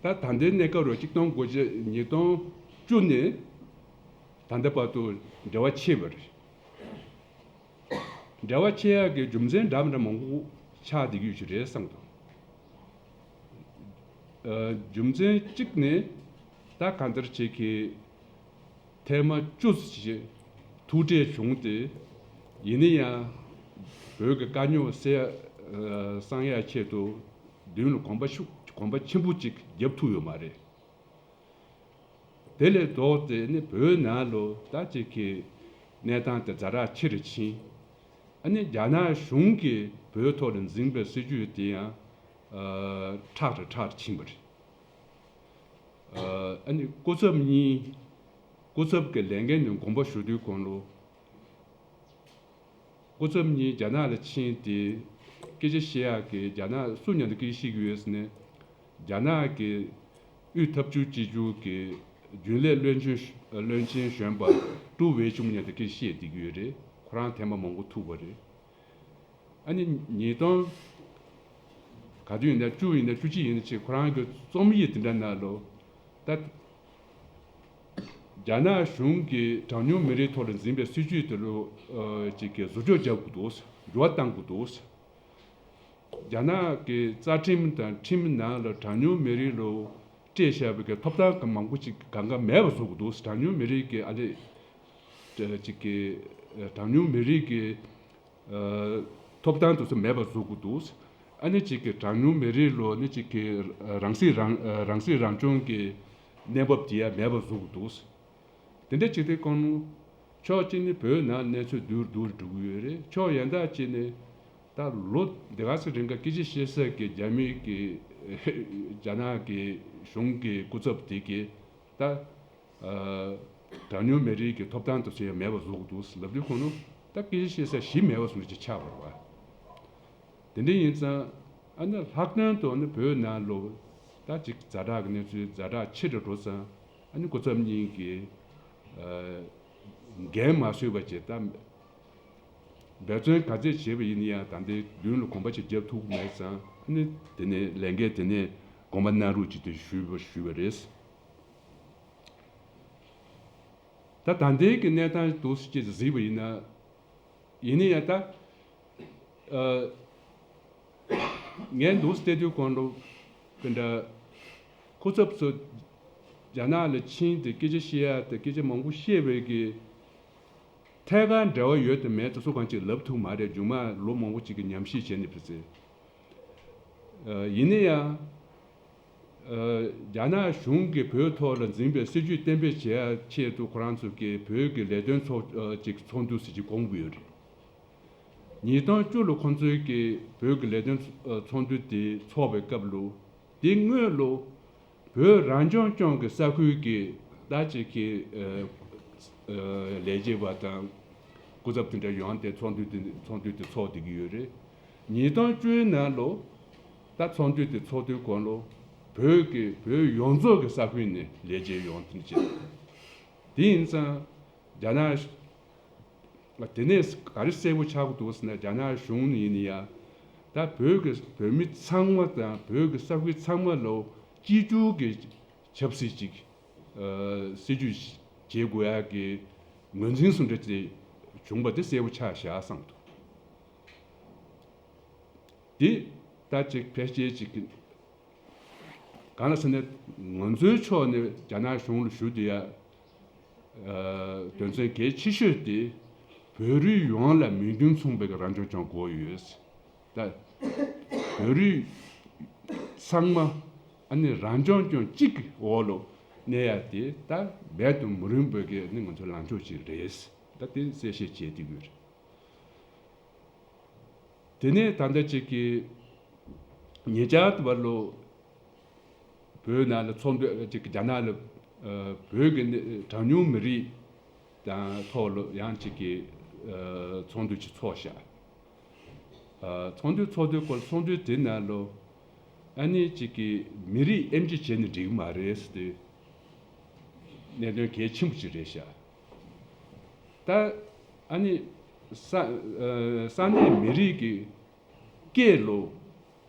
ད་ད་ལྟའི་གནས་སྐབས་རུ་གཅིག་སྟོང་དགུ་བརྒྱ་ཉིས་སྟོང་བཅུ་ནས་ད་ལྟ་བར་དུ་འབྲེལ་བ་ཆད་པ་རེད། འབྲེལ་བ་ཆད་ཡག་གི་རྒྱུ་མཚན་འདྲ་མི་འདྲ་མང་པོ་ཆགས་བསྡད་ཀྱི་ཡོད་ཀྱི་རེད་བསམ་འདུག་ཨ་རྒྱུ་མཚན་གཅིག་ནི་ད་གང་ལྟར་བྱེད་ཀྱི་ཐེངས་མ་བཅུ་ཞིག་ཐུག་འཕྲད་བྱུང་སྟེ། ཡིན་ན་ཡང་བོད་ཀྱི་དཀའ་རྙོག་སེལ་ཨ་སང་ཡག་ཆེད་དུ་མདུན་ལ་གོམ་པ་ཤུགས་གོམ་པ་ཆེན་པོ་གཅིག་བརྒྱབ་ཐུབ་ཡོད་མ་རེད། དེ་ལས་ལྡོག་སྟེ་ནི་བོད་ནང་ལོ་ད་ཅིག་གི་གནས་སྟངས་དེ་ཛ་དྲག་ཆེ་རུ་ཕྱིན། ཨ་ནི་རྒྱ་ནག་གཞུང་གིས་བོད་ཐོག་ལ་འཛིན་པའི་སྲིད་ཇུས་དེ་ཡང་ཨ་ཁྲག་རུ་ཁྲག་རུ་ཕྱིན་པ་རེད། ཨ་ཨ་ནི་སྐུ་ཚབ་གཉིས་སྐུ་ཚབ་ཀྱི་ལས་འགན་ནས་དགོངས་པ་ཞུ་དུས་གོང་ལོ། སྐུ་ཚབ་གཉིས་རྒྱ་ནག་ལ་ཕྱིན་ཏེ་སྐད་ཆ་བཤད་ཡག་གི་རྒྱ་ནག་སུ་མཉམ་དུ་སྐད་ཆ་བཤད་ཀྱི་ཡོད་ཟེར་ནས། རྒྱ་ནག་གི་དབུས་འཐབ་ཇུས་གཅིག་གྱུར་གྱི་རྒྱུན་ལས་བློན་ཆེན་བློན་ཆེན་གཞོན་པ་ཀྲུའུ་ཝེ་ཆུང་མཉམ་དུ་སྐད་ཆ་བཤད་བསྡད་ཀྱི་ཡོད་རེད། ཁོ་རང་ཐེངས་མ་མང་པོ་ཐུག་པ་རེད། ཨ་ནི་ཉིས་སྟོང་ག་དུས་ཡིན་ན་བཅུ་ཡིན་ན་བཅུ་གཅིག་ཡིན་ན་ཅིག་ཁོ་རང་གི་རྩོམ་ཡིག་དེ་འདྲ་ནང་ལོ། ད་རྒྱ་ནག་གཞུང་གིས་གྲངས་ཉུང་མི་རིགས་ཐོག་ལ་འཛིན་པའི་སྲིད་ཇུས་དེ་ལོ་ཨ་ཅིག་གི་བཟོ་བཅོས་རྒྱག་དགོས་འདུག་འགྱུར་བ་གཏང་དགོས་འདུག་རྒྱ་ནག་གི་རྩ་ཁྲིམས་དང་ཁྲིམས་ནང་ལ་གྲངས་ཉུང་མི་རིགས་ལོ་སྤྲད་བཞག་པའི་གི་ཐོབ་ཐང་གི་མང་པོ་ཅིག་གང་ག་མེད་པ་བཟོ་དགོས་འདུག་གྲངས་ཉུང་མི་རིགས་ཀྱི་ཨ་ལེ་ཅིག་གི་གྲངས་ཉུང་མི་རིགས་ཀྱི་ཐོབ་ཐང་དེ་ཚོ་མེད་པ་བཟོ་དགོས་འདུག་ཨ་ནི་གཅིག་གི་གྲངས་ཉུང་མི་རིགས་ལོ་ནི་གཅིག་གི་རང་སྲིད་རང་རང་སྲིད་རང་སྐྱོང་གི་གནས་བབ་དེ་ཡང་མེད་པ་བཟོ་དགོས་འདུག་དེ་འདྲ་བྱེད་དུས་གང་ཕྱོགས་གཅིག་ནི་བོད་ནང་གནས་ཚུལ་སྡུག་རུ་སྡུག་རུ་འགྲོ་གི་ཡོད་རེད། ཕྱོགས་གཞན་དག་གཅིག་ནི་ད་ལོ་འདི་ག་ཚོད་རིང་ག་སྐད་ཆ་བཤད་ས་གི་རྒྱ་མི་གི་རྒྱ་ནག་གི་གཞུང་གི་སྐུ་ཚབ་དེ་གི་ད། གྲངས་ཉུང་མི་རིགས་ཀྱི་ཐོབ་ཐང་དེ་ཚོ་ཡང་མེད་པ་བཟོ་གི་འདུག་ལབ་དུས་ཁོང་ནི་ད་སྐད་ཆ་བཤད་ས་གཞི་མེད་པ་བཟོ་ཅིག་ཆགས་པ་རེད་བ། དེ་འདྲ་ཡིན་ཙང་ཨ་ནི་ལྷག་དོན་དུ་ནི་བོད་ནང་ལོ་ད་ཅིག་ཛ་དྲག་གི་གནས་ཚུལ་ཛ་དྲག་ཆེ་རུ་འགྲོ་ཙང་ཨ་ནི་སྐུ་ཚབ་གཉིས་ཀྱིས་འགན་མ་བཟོད་པ་བྱས་ད། འབད་བརྩོན་ག་ཚད་བྱས་པ་ཡིན་ན་ཡང་ད་ལྟའི་མདུན་ལ་གོམ་པ་ཞིག་རྒྱབ་ཐུབ་མེད་ཙང་ཨ་ནི་དེ་ནས་ལས་འགན་དེ་ནས་དགོངས་པ་གནང་རོགས་ཅིག་དེ་ཞུས་པ་ཞུས་པ་རེད། ད་ད་ལྟའི་གི་གནས་སྟངས་འདུག་སེ་ཅིག་གཟིགས་པ་ཡིན་ན། ཡིན་ན་ཡང་ད། ཨ། ངས་འདུག་སེ་བལྟས་དུས་གོང་དུ་དེ་འདྲ་སྐུ་ཚབ་ཚོ་རྒྱ་ནག་ལ་ཕྱིན་ཏེ་སྐད་ཆ་བཤད་ཡ་དེ་སྐད་ཆ་མང་པོ་བཤད་པའི་གི་ཐད་ཀར་འབྲེལ་བ་ཡོད་དང་མེད་དེ་སུ་གང་ཅིག་ལབ་ཐུབ་མ་རེད། མཇུག་མ་ལོ་མང་པོ་ཅིག་གི་ཉམས་ཞིབ་བྱས་ནས་ཕེབས་ཚེ། ཡིན་ན་ཡང་། རྒྱ་ནག་གཞུང་གིས་བོད་ཐོག་ལ་འཛིན་པའི་སྲིད་ཇུས་གཏན་འབེབས་བྱེད་ཡ་ཆེད་དུ་ཁོ་རང་ཚོ་གིས་བོད་ཀྱི་ལས་དོན་ཚོགས་ཅིག་ཚོགས་འདུ་ཟེར་ཅིག་བསྐོང་གི་ཡོད་རེད། ཉིས་སྟོང་བཅུ་ལོ་ཁོང་ཚོའི་གི་བོད་ཀྱི་ལས་དོན་ཚོགས་འདུ་དེ་ཚོགས་པའི་སྐབས་ལོ། དེ་སྔོན་ལོ། བོད་རང་སྐྱོང་ལྗོངས་ཀྱི་ས་ཁུལ་གྱི་ད་ཅིག་གི་ཨ་ཨ་ལས་བྱེད་པ་དང་སྐུ་ཚབ་དེ་འདྲ་ཡོང་སྟེ་ཚོགས་འདུ་དེ་ཚོགས་འདུ་དེ་ཚོགས་བསྡད་ཀྱི་ཡོད་རེད། ཉིས་སྟོང་བཅུའི་ནང་ལོ་ད་ཚོགས་འདུ་དེ་ཚོགས་དུས་གོང་ལོ་བོད་ཀྱི་བོད་ཡོངས་རྫོགས་ཀྱི་ས་ཁུལ་ནས་ལས་བྱེད་ཡོང་དེ་འདྲ་བྱས། དེ་ཡིན་ཙང་རྒྱ་ནག་དེ་ནས་ག་རེ་གསལ་པོ་ཆགས་ཀྱི་འདུག་ཟེར་ན། རྒྱ་ནག་གཞུང་ནས་ཡིན་ན་ཡང་ད་བོད་ཀྱི་བོད་མི་ཚང་མ་དང་བོད་ཀྱི་ས་ཁུལ་ཚང་མ་ལ་གཅིག་གྱུར་གྱི་ཆབ་སྲིད་ཅིག་ཨ་སྲིད་ཇུས་བྱེད་དགོས་ཡག་གི་ངོས་འཛིན་བཟོ་འདྲ་དེ་བྱུང་བ་དེ་གསལ་པོ་ཆགས་བཞག་བསམ་འདུག་དེ་ད་ཅིག་ཕལ་ཆེར་ཅིག་གང་ལ་ཟེར་ན། ང་ཚོའི་ཕྱོགས་ནས་རྒྱ་ནག་གཞུང་ལ་ཞུ་དེ་ཡ་ཨ་དོན་ཚན་གལ་ཆེ་ཤོས་དེ་བོད་རིགས་ཡོངས་ལ་མོས་མཐུན་མཚུངས་པའི་རང་སྐྱོང་ལྗོངས་དགོས་ཡོད། ད་བོད་རིགས་ཚང་མ་ཨ་ནི་རང་སྐྱོང་ལྗོངས་གཅིག་གི་འོག་ལ་གནས་ཡ་དེ་ད་མེད་དུ་མི་རུང་བའི་གི་ནི་ང་ཚོའི་ལངས་ཕྱོགས་ཅིག་རེད། ད་དེ་གསལ་བཤད་བྱས་བསྡད་ཡོད་རེད། དེ་ནས་ད་ལྟ་ཅིག་གི་ཉེ་ཆར་དུ་བར་ལོ་བོད་ནང་ལ་ཚོགས་འདུ་ཅིག་རྒྱ་ནག་ལ་ཨ་བོད་ཀྱི་གྲངས་ཉུང་མི་རིགས་དང་ཐོག་ལ་ཡང་ཅིག་གི་ཨ་ཚོགས་འདུ་ཅིག་ཚོགས་བཞག་ཨ་ཚོགས་འདུ་ཚོགས་དུས་སྐོར་ཚོགས་འདུ་དེ་ནང་ལ་ཨ་ནི་ཅིག་གི་མི་རིགས་དབྱེ་འབྱེད་བྱས་ནས་འགྲིག་གི་མ་རེད་ཟེར་ཏེ་གནད་དོན་གལ་ཆེན་པོ་ཅིག་རེད་ཤག་ད་ཨ་ནི་ས་ཨ་ས་གནས་མི་རིགས་ཀྱི་སྐད་ལོ་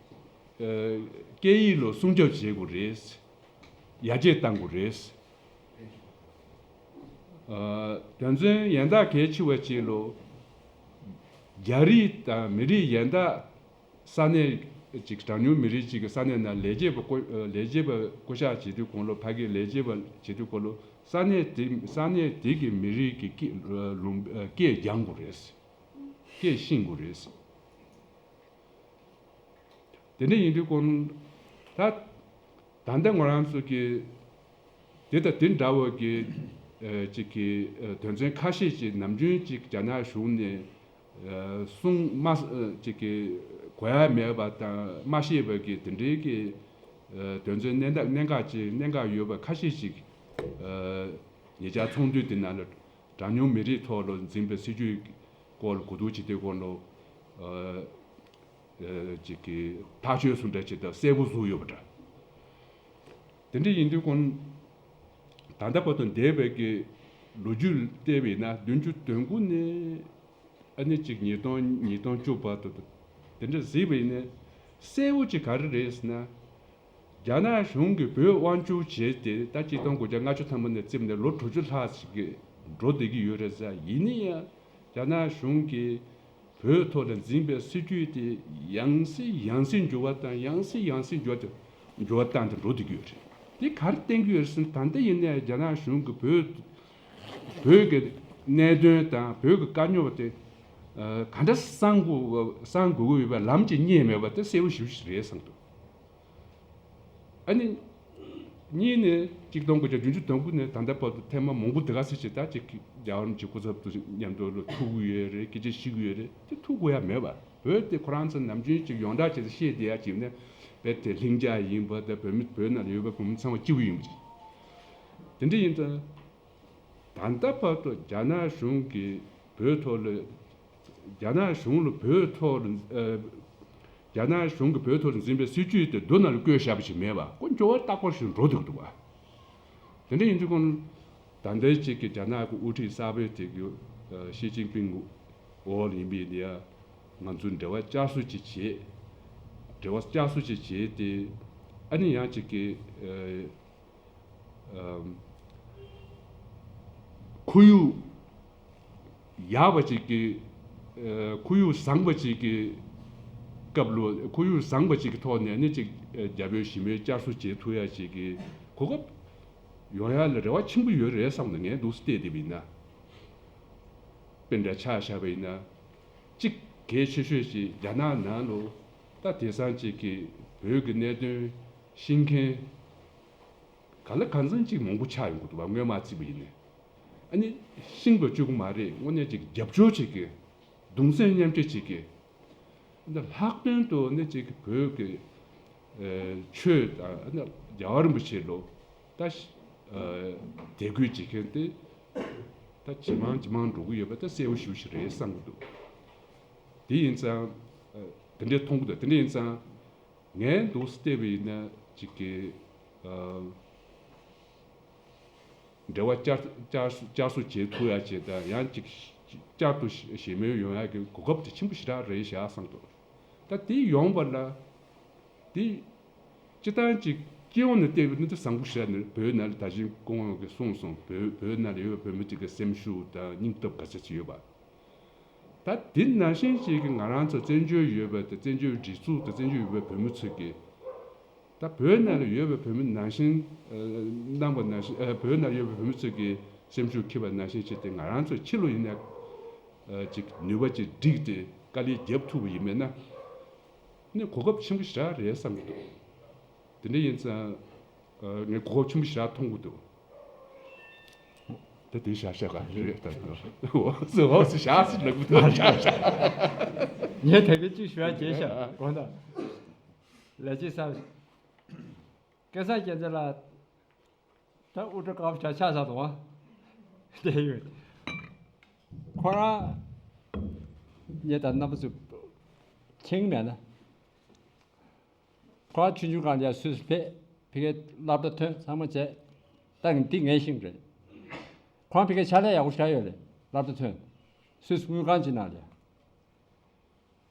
ཨ་སྐད་ཡིག་ལོ་སྲུང་སྐྱོབ་བྱེད་དགོས་རེད། ཡར་རྒྱས་གཏང་དགོས་རེད། ཨ་དོན་ཚན་ཡན་དག་གལ་ཆེ་བ་ཅིག་ལོ་རྒྱ་རིགས་དང་མི་རིགས་གཞན་དག་ས་གནས་ཅིག་གྲངས་ཉུང་མི་རིགས་ཅིག་གི་ས་གནས་ནང་ལས་བྱེད་པ་བསྐོ་ལས་བྱེད་པ་བསྐོ་གཞག་བྱེད་དུས་གོང་ལོ་ཕ་གིའི་ལས་བྱེད་པ་བྱེད་དུས་གོང་ལོ་ས་གནས་དེ་ས་གནས་དེ་གི་མི་རིགས་ཀྱི་སྐད་ལུང་སྐད་སྦྱང་དགོས་རེད། སྐད་ཤེས་དགོས་རེད། དེ་འདྲ་ཡིན་དུས་གོང་ད་ད་ལྟ་ང་རང་ཚོ་གི་དེ་དང་དེ་འདྲ་བ་གི་ཨ་ཅིག་གི་ཨ་དོན་ཚན་ཁ་ཤས་ཅིག་ནམ་རྒྱུན་ཅིག་རྒྱ་ནག་གཞུང་ནས་ཨ་གསུང་མ་ཨ་ཅིག་གི་གོ་ཡ་མེད་པ་དང་མ་ཤེས་པ་གི་དེ་འདྲའི་གི་ཨ་དོན་ཚན་གནད་འགག་གནད་འགག་ཅིག་གནད་འགག་ཡོད་པ་ཁ་ཤས་ཅིག་ཨ་ཉེ་ཆར་ཚོགས་འདུ་དེ་ནང་ལ་གྲངས་ཉུང་མི་རིགས་ཐོག་ལ་འཛིན་པའི་སྲིད་ཇུས་སྐོར་ལ་གོ་བསྡུར་བྱེད་དུས་སྐོར་ལ་ཨ་ཨ་ཅིག་གི་ཐག་གཅོད་སུ་འདྲ་བྱེད་སྟངས་གསལ་པོ་བཟོས་ཡོད་པ་འདྲ། དེ་འདྲ་ཡིན་དུས་ཀུན་ད་ལྟ་བར་དུ་འདས་པའི་གི་ལོ་རྒྱུས་བལྟས་པ་ཡིན་ན་བདུན་ཅུ་དོན་དགུ་ནས་ཨ་ནི་ཅིག་ཉིས་སྟོང་ཉིས་སྟོང་བཅུ་བར་དུ་དེ་འདྲ་གཟིགས་པ་ཡིན་ན་གསལ་པོ་ཅིག་ག་རེ་རེད་ཟེར་ན། རྒྱ་ནག་གཞུང་གིས་བོད་དབང་བསྒྱུར་བྱས་ཏེ་ད་གཅིག་སྟོང་དགུ་བརྒྱ་ལྔ་བཅུ་ཐམ་པ་ནས་བརྩིས་ནས་ལོ་དྲུག་ཅུ་ལྷག་ཅིག་གི་འགྲོ་བསྡད་ཀྱི་ཡོད་རེད་ཟེར། ཡིན་ན་ཡང་རྒྱ་ནག་གཞུང་གིས་བོད་ཐོག་ལ་འཛིན་པའི་སྲིད་ཇུས་དེ་ཡང་སེ་ཡང་སེ་འགྱུར་བ་བཏང་ཡང་སེ་ཡང་སེ་འགྱུར་བ་འགྱུར་བ་བཏང་སྟེ་འགྲོ་བསྡད་ཀྱི་ཡོད་རེད། དེ་ག་རེ་བསྟན་གྱི་ཡོད་རེད་ཟེར་ན། ད་ལྟ་ཡིན་ནའི་རྒྱ་ནག་གཞུང་གིས་བོད་བོད་ཀྱི་གནད་དོན་དང་བོད་ཀྱི་དཀའ་རྙོག་དེ་ཨ་ག་འདྲ་སེ་སེལ་དགོས་སེལ་དགོས་ཀྱི་ཡོད་པའི་ལམ་ཅིག་རྙེད་མེད་པ་དེ་གསལ་པོ་ཞེ་པོ་ཅིག་རེད་བསམ་འདུག་ཨ་ནི། གཉིས་ནས་གཅིག་སྟོང་དགུ་བརྒྱ་བདུན་ཅུ་དོན་དགུ་ནས་ད་ལྟ་བར་དུ་ཐེངས་མ་མང་པོ་དེ་ག་ཚོད་ཅིག་ད་ཅིག་རྒྱལ་བ་རིན་པོ་ཆེ་སྐུ་ཚབ་ཏུ་མཉམ་དུ་ལ་ཐུག་གི་ཡོད་རེད། སྐད་ཆ་བཤད་ཀྱི་ཡོད་རེད། དེ་ཐུག་དགོས་ཡ་མེད་པ། བོད་དེ་ཁོ་རང་ཚོ་ནམ་རྒྱུན་ཅིག་ཡོངས་གྲགས་བྱས་ཏེ་བཤད་བསྡད་ཡ་ཅིག་ནས་བོད་དེ་ལྷིང་འཇགས་ཡིན་པ་དང་བོད་མི་བོད་ནང་ལ་ཡོད་པའི་བོད་མི་ཚང་མ་གཅིག་པུ་ཡིན་པ་རེད། དེ་འདྲ་ཡིན་ཙང་། ད་ལྟ་བར་དུ་རྒྱ་ནག་གཞུང་གིས་བོད་ཐོག་ལ། རྒྱ་ནག་གཞུང་ལ་བོད་ཐོག་ལ་ཨ། རྒྱ་ནག་གཞུང་གིས་བོད་ཐོག་ལ་འཛིན་པའི་སྲིད་ཇུས་དེ་མདོ་ནང་ལ་བཀོད་བཞག་པ་ཞིག་མེད་པ། ཁོ་འགྱུར་བ་རྟག་པར་ཞིག་འགྲོ་འདུག་འདུག་བ། དེ་འདྲ་ཡིན་དུས་ཀུན། ད་ལྟའི་ཅིག་གི་རྒྱ་ནག་གི་དབུ་ཁྲིད་གསར་པའི་དེ་གི་ཨ་ཞི་ཅིན་ཕིང་འོག་ལ་ཡིན་པའི་ནི་ཡ། ང་ཚོ་འབྲེལ་བ་བསྐྱར་གསོ་ཅིག་བྱེད། འབྲེལ་བ་བསྐྱར་གསོ་ཅིག་བྱེད་དེ། ཨ་ནི་ཡང་ཅིག་གི་ཨ། ཨམ། ཁོར་ཡུག་ཡག་པ་ཅིག་གི། ཨ། ཁོར་ཡུག་བཟང་པ་ཅིག་གི་སྐབས་ལ། ཁོར་ཡུག་བཟང་པ་ཅིག་གི་ཐོག་ནས་ནི་ཅིག་ཨ། རྒྱ་བོད་ཞི་མོལ་བསྐྱར་གསོ་བྱེད་ཐུབ་ཡ་ཅིག་གི་གོ་སྐབས་ཡོང་ཡ་ལ་རེ་བ་ཆེན་པོ་ཡོད་རེད་བསམ་ནས་ངས་འདུག་སེ་བལྟས་བསྡད་པ་ཡིན་ན། དཔེ་འདྲ་ཆ་བཞག་པ་ཡིན་ན། གཅིག་གལ་ཆེ་ཤོས་ཤིག་རྒྱ་ནག་ནང་ལ་ད་དེང་སང་ཅིག་གི་བོད་ཀྱི་གནད་དོན་ཤེས་མཁན། ག་ལ་གང་འཚམ་ཅིག་མང་པོ་ཆགས་ཡོང་གི་འདུག་བ། སྔོན་མ་བརྩིས་པ་ཡིན་ནའི། ཨ་ནི་ཤེས་པ་བཅུག་གི་མ་རེད། དངོས་གནས་ཅིག་རྒྱབ་སྐྱོར་བྱེད་ཀྱི། གདུང་སེམས་མཉམ་སྐྱེད་བྱེད་ཀྱི། འདི་ལྷག་དོན་དུ་ནི་ཅིག་བོད་ཀྱི་ ཆོས་དང་རྒྱལ་བ་རིན་པོ་ཆེ་ལོ་ད་དད་གུས་བྱེད་མཁན་དེ་ད་ཇེ་མང་ཇེ་མང་འགྲོ་གི་ཡོད་པ་ད་གསལ་པོ་ཞེ་པོ་ཅིག་རེད་བསམ་གི་འདུག་དེ་ཡིན་ཙང་དེ་འདྲའི་མཐོང་གི་འདུག་དེ་འདྲ་ཡིན་ཙང་ངས་འདུག་སེ་བལྟས་པ་ཡིན་ན་ཅིག་གི་འབྲེལ་བ་བསྐྱར་བསྐྱར་བསྐྱར་གསོ་བྱེད་ཐུབ་ཡ་བྱེད་དང་ཡང་ཅིག་བསྐྱར་དུ་ཞི་མོལ་ཡོང་ཡ་གི་གོ་སྐབས་དེ་ཆེན་པོ་ཞེ་དྲག་རེད་བཞག་བསམ་འདུག་ད་དེ་ཡོང་བ་ལ་དེ་སྤྱི་བཏང་ཅིག་སྤྱི་ཡོངས་ནས་བལྟས་པ་ནི་དེ་བཟང་པོ་ཞེ་དྲག་ནི་བོད་ནང་ལ་ད་གིན་སྐུ་ངོ་གིས་གསུངས་སོང་། བོད་བོད་ནང་ལ་ཡོད་པའི་བོད་མི་ཅིག་གི་སེམས་ཤུགས་དང་སྙིང་སྟོབས་ག་ཚད་ཅིག་ཡོད་པ། ད་དེ་ནང་བཞིན་ཅིག་གི་ང་རང་ཚོ་བཙན་བྱོལ་ཡོད་པ་དང་བཙན་བྱོལ་སྒྲིག་འཛུགས་དང་བཙན་བྱོལ་ཡོད་པའི་བོད་མི་ཚོ་གིས་ད་བོད་ནང་ལ་ཡོད་པའི་བོད་མི་ནང་བཞིན་ཨ་གནང་བ་ནང་བཞིན་ཨ་བོད་ནང་ཡོད་པའི་བོད་མི་ཚོ་གིས་སེམས་ཤུགས་འཁྱེར་བ་ནང་བཞིན་བྱས་ཏེ་ང་རང་ཚོ་ཕྱི་ལོགས་ཡིན་ན་ཨ་ཅིག་ནུས་པ་ཅིག་བསྒྲིགས་ཏེ་དཀའ་ལས་རྒྱབ་ཐུབ་པ་ཡིན་མིན་ན་ནི་གོ་སྐབས་ཆེན་པོ་ཞེ་དྲག་རེད་བསམ་གྱི་འདུག་དེ་འདྲ་ཡིན་ཙང་ཨ་ངས་གོ་སྐབས་ཆེན་པོ་ཞེ་དྲག་མཐོང་གི་འདུག་ད་དེ་བཞག་བཞག་ག་རེད་ད་འོ་སི་འོ་སི་བཞག་སི་ལབ་གི་འདུག་ངས་ད་གི་གཅིག་ཞུ་ཡ་བྱས་ཤག་དགོངས་དག་ལས་བྱེད་གསར་སྐལ་བཟང་རྒྱལ་མཚན་ལགས་ད་དབུ་སྐྲ་དཀར་པོ་ཆགས་ཆགས་ཚར་འདུག་ཨ། དེ་ཡོད། ཁོ་རང་ངས་ད་རྣམ་པ་ཚོས་མཁྱེན་གི་མེད་ན། ཁོ་རང་ཆུང་ཆུང་སྒང་ལ་ཡ་སུད་སི་ཕེབས། ཕ་གིའི་སློབ་གྲྭ་ཐོན་ཚང་མ་བྱས། ད་འདི་ངས་ཤེས་ཀྱི་རེད། ཁོ་རང་ཕ་གིའི་ཕྱག་ལས་ཡག་པོ་ཞེ་དྲག་ཡོད་རེད། སློབ་གྲྭ་ཐོན། སུད་སི་དངུལ་ཁང་ཅིག་ནང་ལ་ཡ།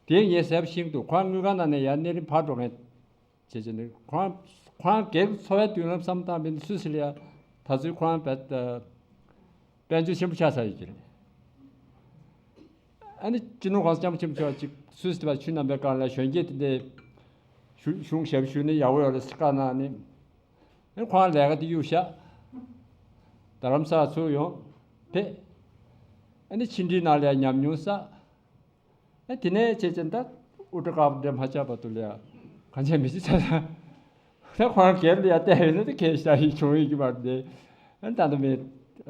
དེ་ངས་གསལ་པོ་ཤེས་ཀྱི་འདུག་ཁོ་རང་དངུལ་ཁང་ནང་ནས་ཡར་གནས་རིམ་ཕར་འགྲོ་མཁན་བྱས་བྱས་ནས་ཁོ་རང་ཁོ་རང་སྒེར་གྱི་འཚོ་བའི་མདུན་ལམ་བསམ་བཏང་བ་ཡིན་ན་སུད་སི་ལ་ཡ་ད་ཚོད་ཁོ་རང་བས་དཔལ་འབྱོར་ཆེན་པོ་ཆགས་ཚར་ཡོད་ཀྱི་རེད། ཨ་ནི་སྤྱི་ནོར་༸གོང་ས་༸སྐྱབས་མགོན་ཆེན་པོ་མཆོག་ཅིག་སུད་སི་དེ་བ་ཆུ་གནམ་པའི་སྒང་ལ་གཞོན་སྐྱེས་དེ་འདྲའི་གཞུང་གཞུང་ཞབས་ཞུ་ནི་ཡག་པོ་ཡོད་རེད་ཟེར་བཀའ་གནང་ནི། ཨ་ནི་ཁོ་རང་ལས་ཀ་དེ་གཡུག་བཞག་རྡ་རམ་ས་ལ་ཚུར་ཡོང་ཕེབས། ཨ་ནི་ཕྱི་འབྲེལ་ནང་ལ་ཡ་ཉམས་མྱོང་བསགས། ཨ་དེ་ནས་བྱས་ཙང་ད་དབུ་སྐྲ་དཀར་པོ་འདྲ་མ་ཆགས་བར་དུ་ལ་ཡ་གང་བྱས་མི་བྱེད་ཚར་ཚར། ད་ཁོ་རང་སྒེར་ལ་ཡ་བལྟས་ཡོད་ན་ད་གས་ཤ་ཡི་བྱུང་ཡོད་ཀྱི་མ་རེད་དེ། ཨ་ནི་ད་ལྟ་མི་ཨ་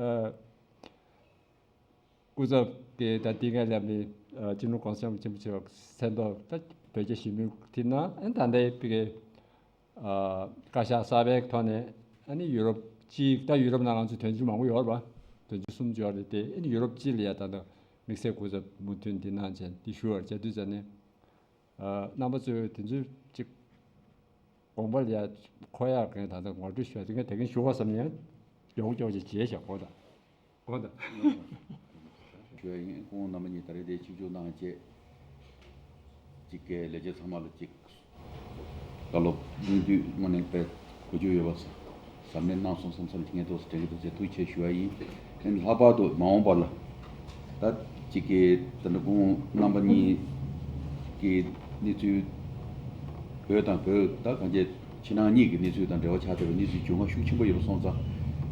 སྐུ་ཚབ་ཀྱིས་ད་འདི་ག་ལ་མི་ཨ་སྤྱི་ནོར་༸གོང་ས་༸སྐྱབས་མགོན་ཆེན་པོ་མཆོག་མཚན་ཐོག་ད་བོད་རྒྱ་ཞི་མོལ་དེ་ནང་ཨ་ནི་ད་ལྟའི་ཕ་གི་ཨ་བཀའ་ཤག་གསར་པའི་ཐོག་ནས་ཨ་ནི་ཡུ་རོབ་སྤྱི་ད་ཡུ་རོབ་ནང་ང་ཚོ་དོན་གཅོད་མང་པོ་ཡོད་རེད་པ། དོན་གཅོད་གསུམ་ཡོད་རེད་དེ། ཨ་ནི་ཡུ་རོབ་སྤྱི་ལ་ཡ་ད་ལྟ་དམིགས་བསལ་སྐུ་ཚབ་མུ་མཐུད་འདི་གནང་བྱས་འདི་ཞུ་བར་བྱ་དུས་ཙ་ནས་ཨ་རྣམ་པ་ཚོས་དེ་ཚོའི་གཅིག་དགོངས་པ་ལ་ཡ་འཁོར་ཡག་གི་ད་ལྟ་ངོ་སྤྲོད་ཞུ་བ་དེ་ངས་དེ་གིན་ཞུ་བ་བསམ་ཡང་མགྱོགས་མགྱོགས་ཅིག་བྱས་བཞག་གོ་ད། གོ་ད། ཞུ་ཡ་ཡིན། སྐུ་ངོ་རྣམ་པ་གཉིས་ད་རེས་དེ་ཆིབས་བསྒྱུར་གནང་བྱས། གཅིག་གི་ལས་བྱེད་ཚང་མ་ལ་གཅིག་བཀའ་སློབ་སྙིང་བསྡུས་དངོས་གནས་དཔེ་གོ་རྒྱུ་ཡོད་པ་གཟབ་ནན་གནང་སོང་བསམ་བསམ་དྲན་གྱི་འདུག་དྲན་གྱི་འདུག་ཅེས་ཐུགས་རྗེ་ཆེ་ཞུ་བ་ཡིན། ཨ་ནི་ལྷག་པར་དུ་མ་འོངས་པ་ལ་ད་གཅིག་གི་ད་ནི་སྐུ་ངོ་རྣམ་པ་གཉིས་ཀྱི་གནས་ཚུལ་བོད་དང་བོད་ད་གང་ཅི་ཕྱི་ནང་གཉིས་ཀྱི་གནས་ཚུལ་དང་འབྲེལ་བ་ཆགས་བསྡད་པའི་གནས་ཚུལ་འབྱུང་ཁུངས་ཤུགས་ཆེན་པོ་ཡོད་པ་སོང་ཙང་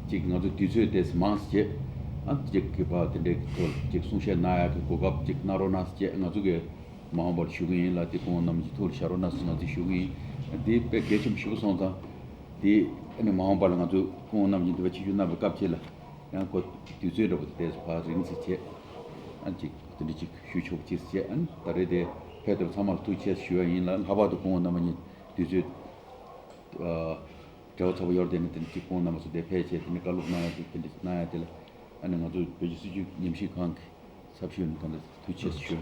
གཅིག་ང་ཚོ་དུས་ཚོད་དེ་མང་ཙམ་བྱས་ཨ་གཅིག་གི་བར་དེ་འདྲའི་ཐོག་གཅིག་གསུང་བཤད་གནང་ཡག་གི་གོ་སྐབས་གཅིག་གནང་རོགས་གནང་ཟེར་བྱས་ང་ཚོ་གི་མ་འོངས་པར་ཞུ་གི་ཡིན་ལ། དེ་སྐུ་ངོ་རྣམ་པ་གཉིས་ཐུགས་ལ་བཞག་རོགས་གནང་ཟེར་ང་ཚོས་ཞུ་གི་ཡིན། དེ་དཔེ་གལ་ཆེན་པོ་ཞིག་སོང་ཙང་དེ་ཨ་ནི་མ་འོངས་པ་ལ་ང་ཚོ་སྐུ་ངོ་རྣམ་པ་གཉིས་འདི་བ་ཆིབས་བསྒྱུར་གནང་བའི་སྐབས་ཅིག་ལ་ཡང་ཁོ་དུས་ཚོད་འདྲ་པོ་དེ་ཏོག་ཙམ་ཕར་རིང་ཙམ་བྱས་ཨ་ཅིག་དེ་འདྲ་ཅིག་ཞུ་ཆོག་ཅིག་བྱས། ཨ་ནི་ད་རེས་དེ་ཕེབས་ཐུབ་ཚང་མར་ཐུགས་རྗེ་ཆེ་ཞུ་བ་ཡིན་ལ། ལྷག་པར་དུ་སྐུ་ངོ་རྣམ་པ་གཉིས་དུས་ཚོད་ཨ་བྲེལ་བ་ཚ་པོ་ཡོད་དེ་ནི་དེ་འདྲ་ཅིག་སྐུ་ངོ་རྣམ་པ་ཚོ་དེ་ཕེབས་བྱས་དེ་ནི་བཀའ་སློབ་གནང་ཡ་དེ་དེ་འདྲ་གནང་ཡ་དེ་ལ་ཨ་ནི་ང་ཚོ་བོད་ཀྱི་སྲིད་བྱུས་ཉམས་ཞིབ་ཁང་གི་ཚབ་ཞུས་ནས་ད་ལྟ་ཐུགས་རྗེ་ཆེ་ཞུ།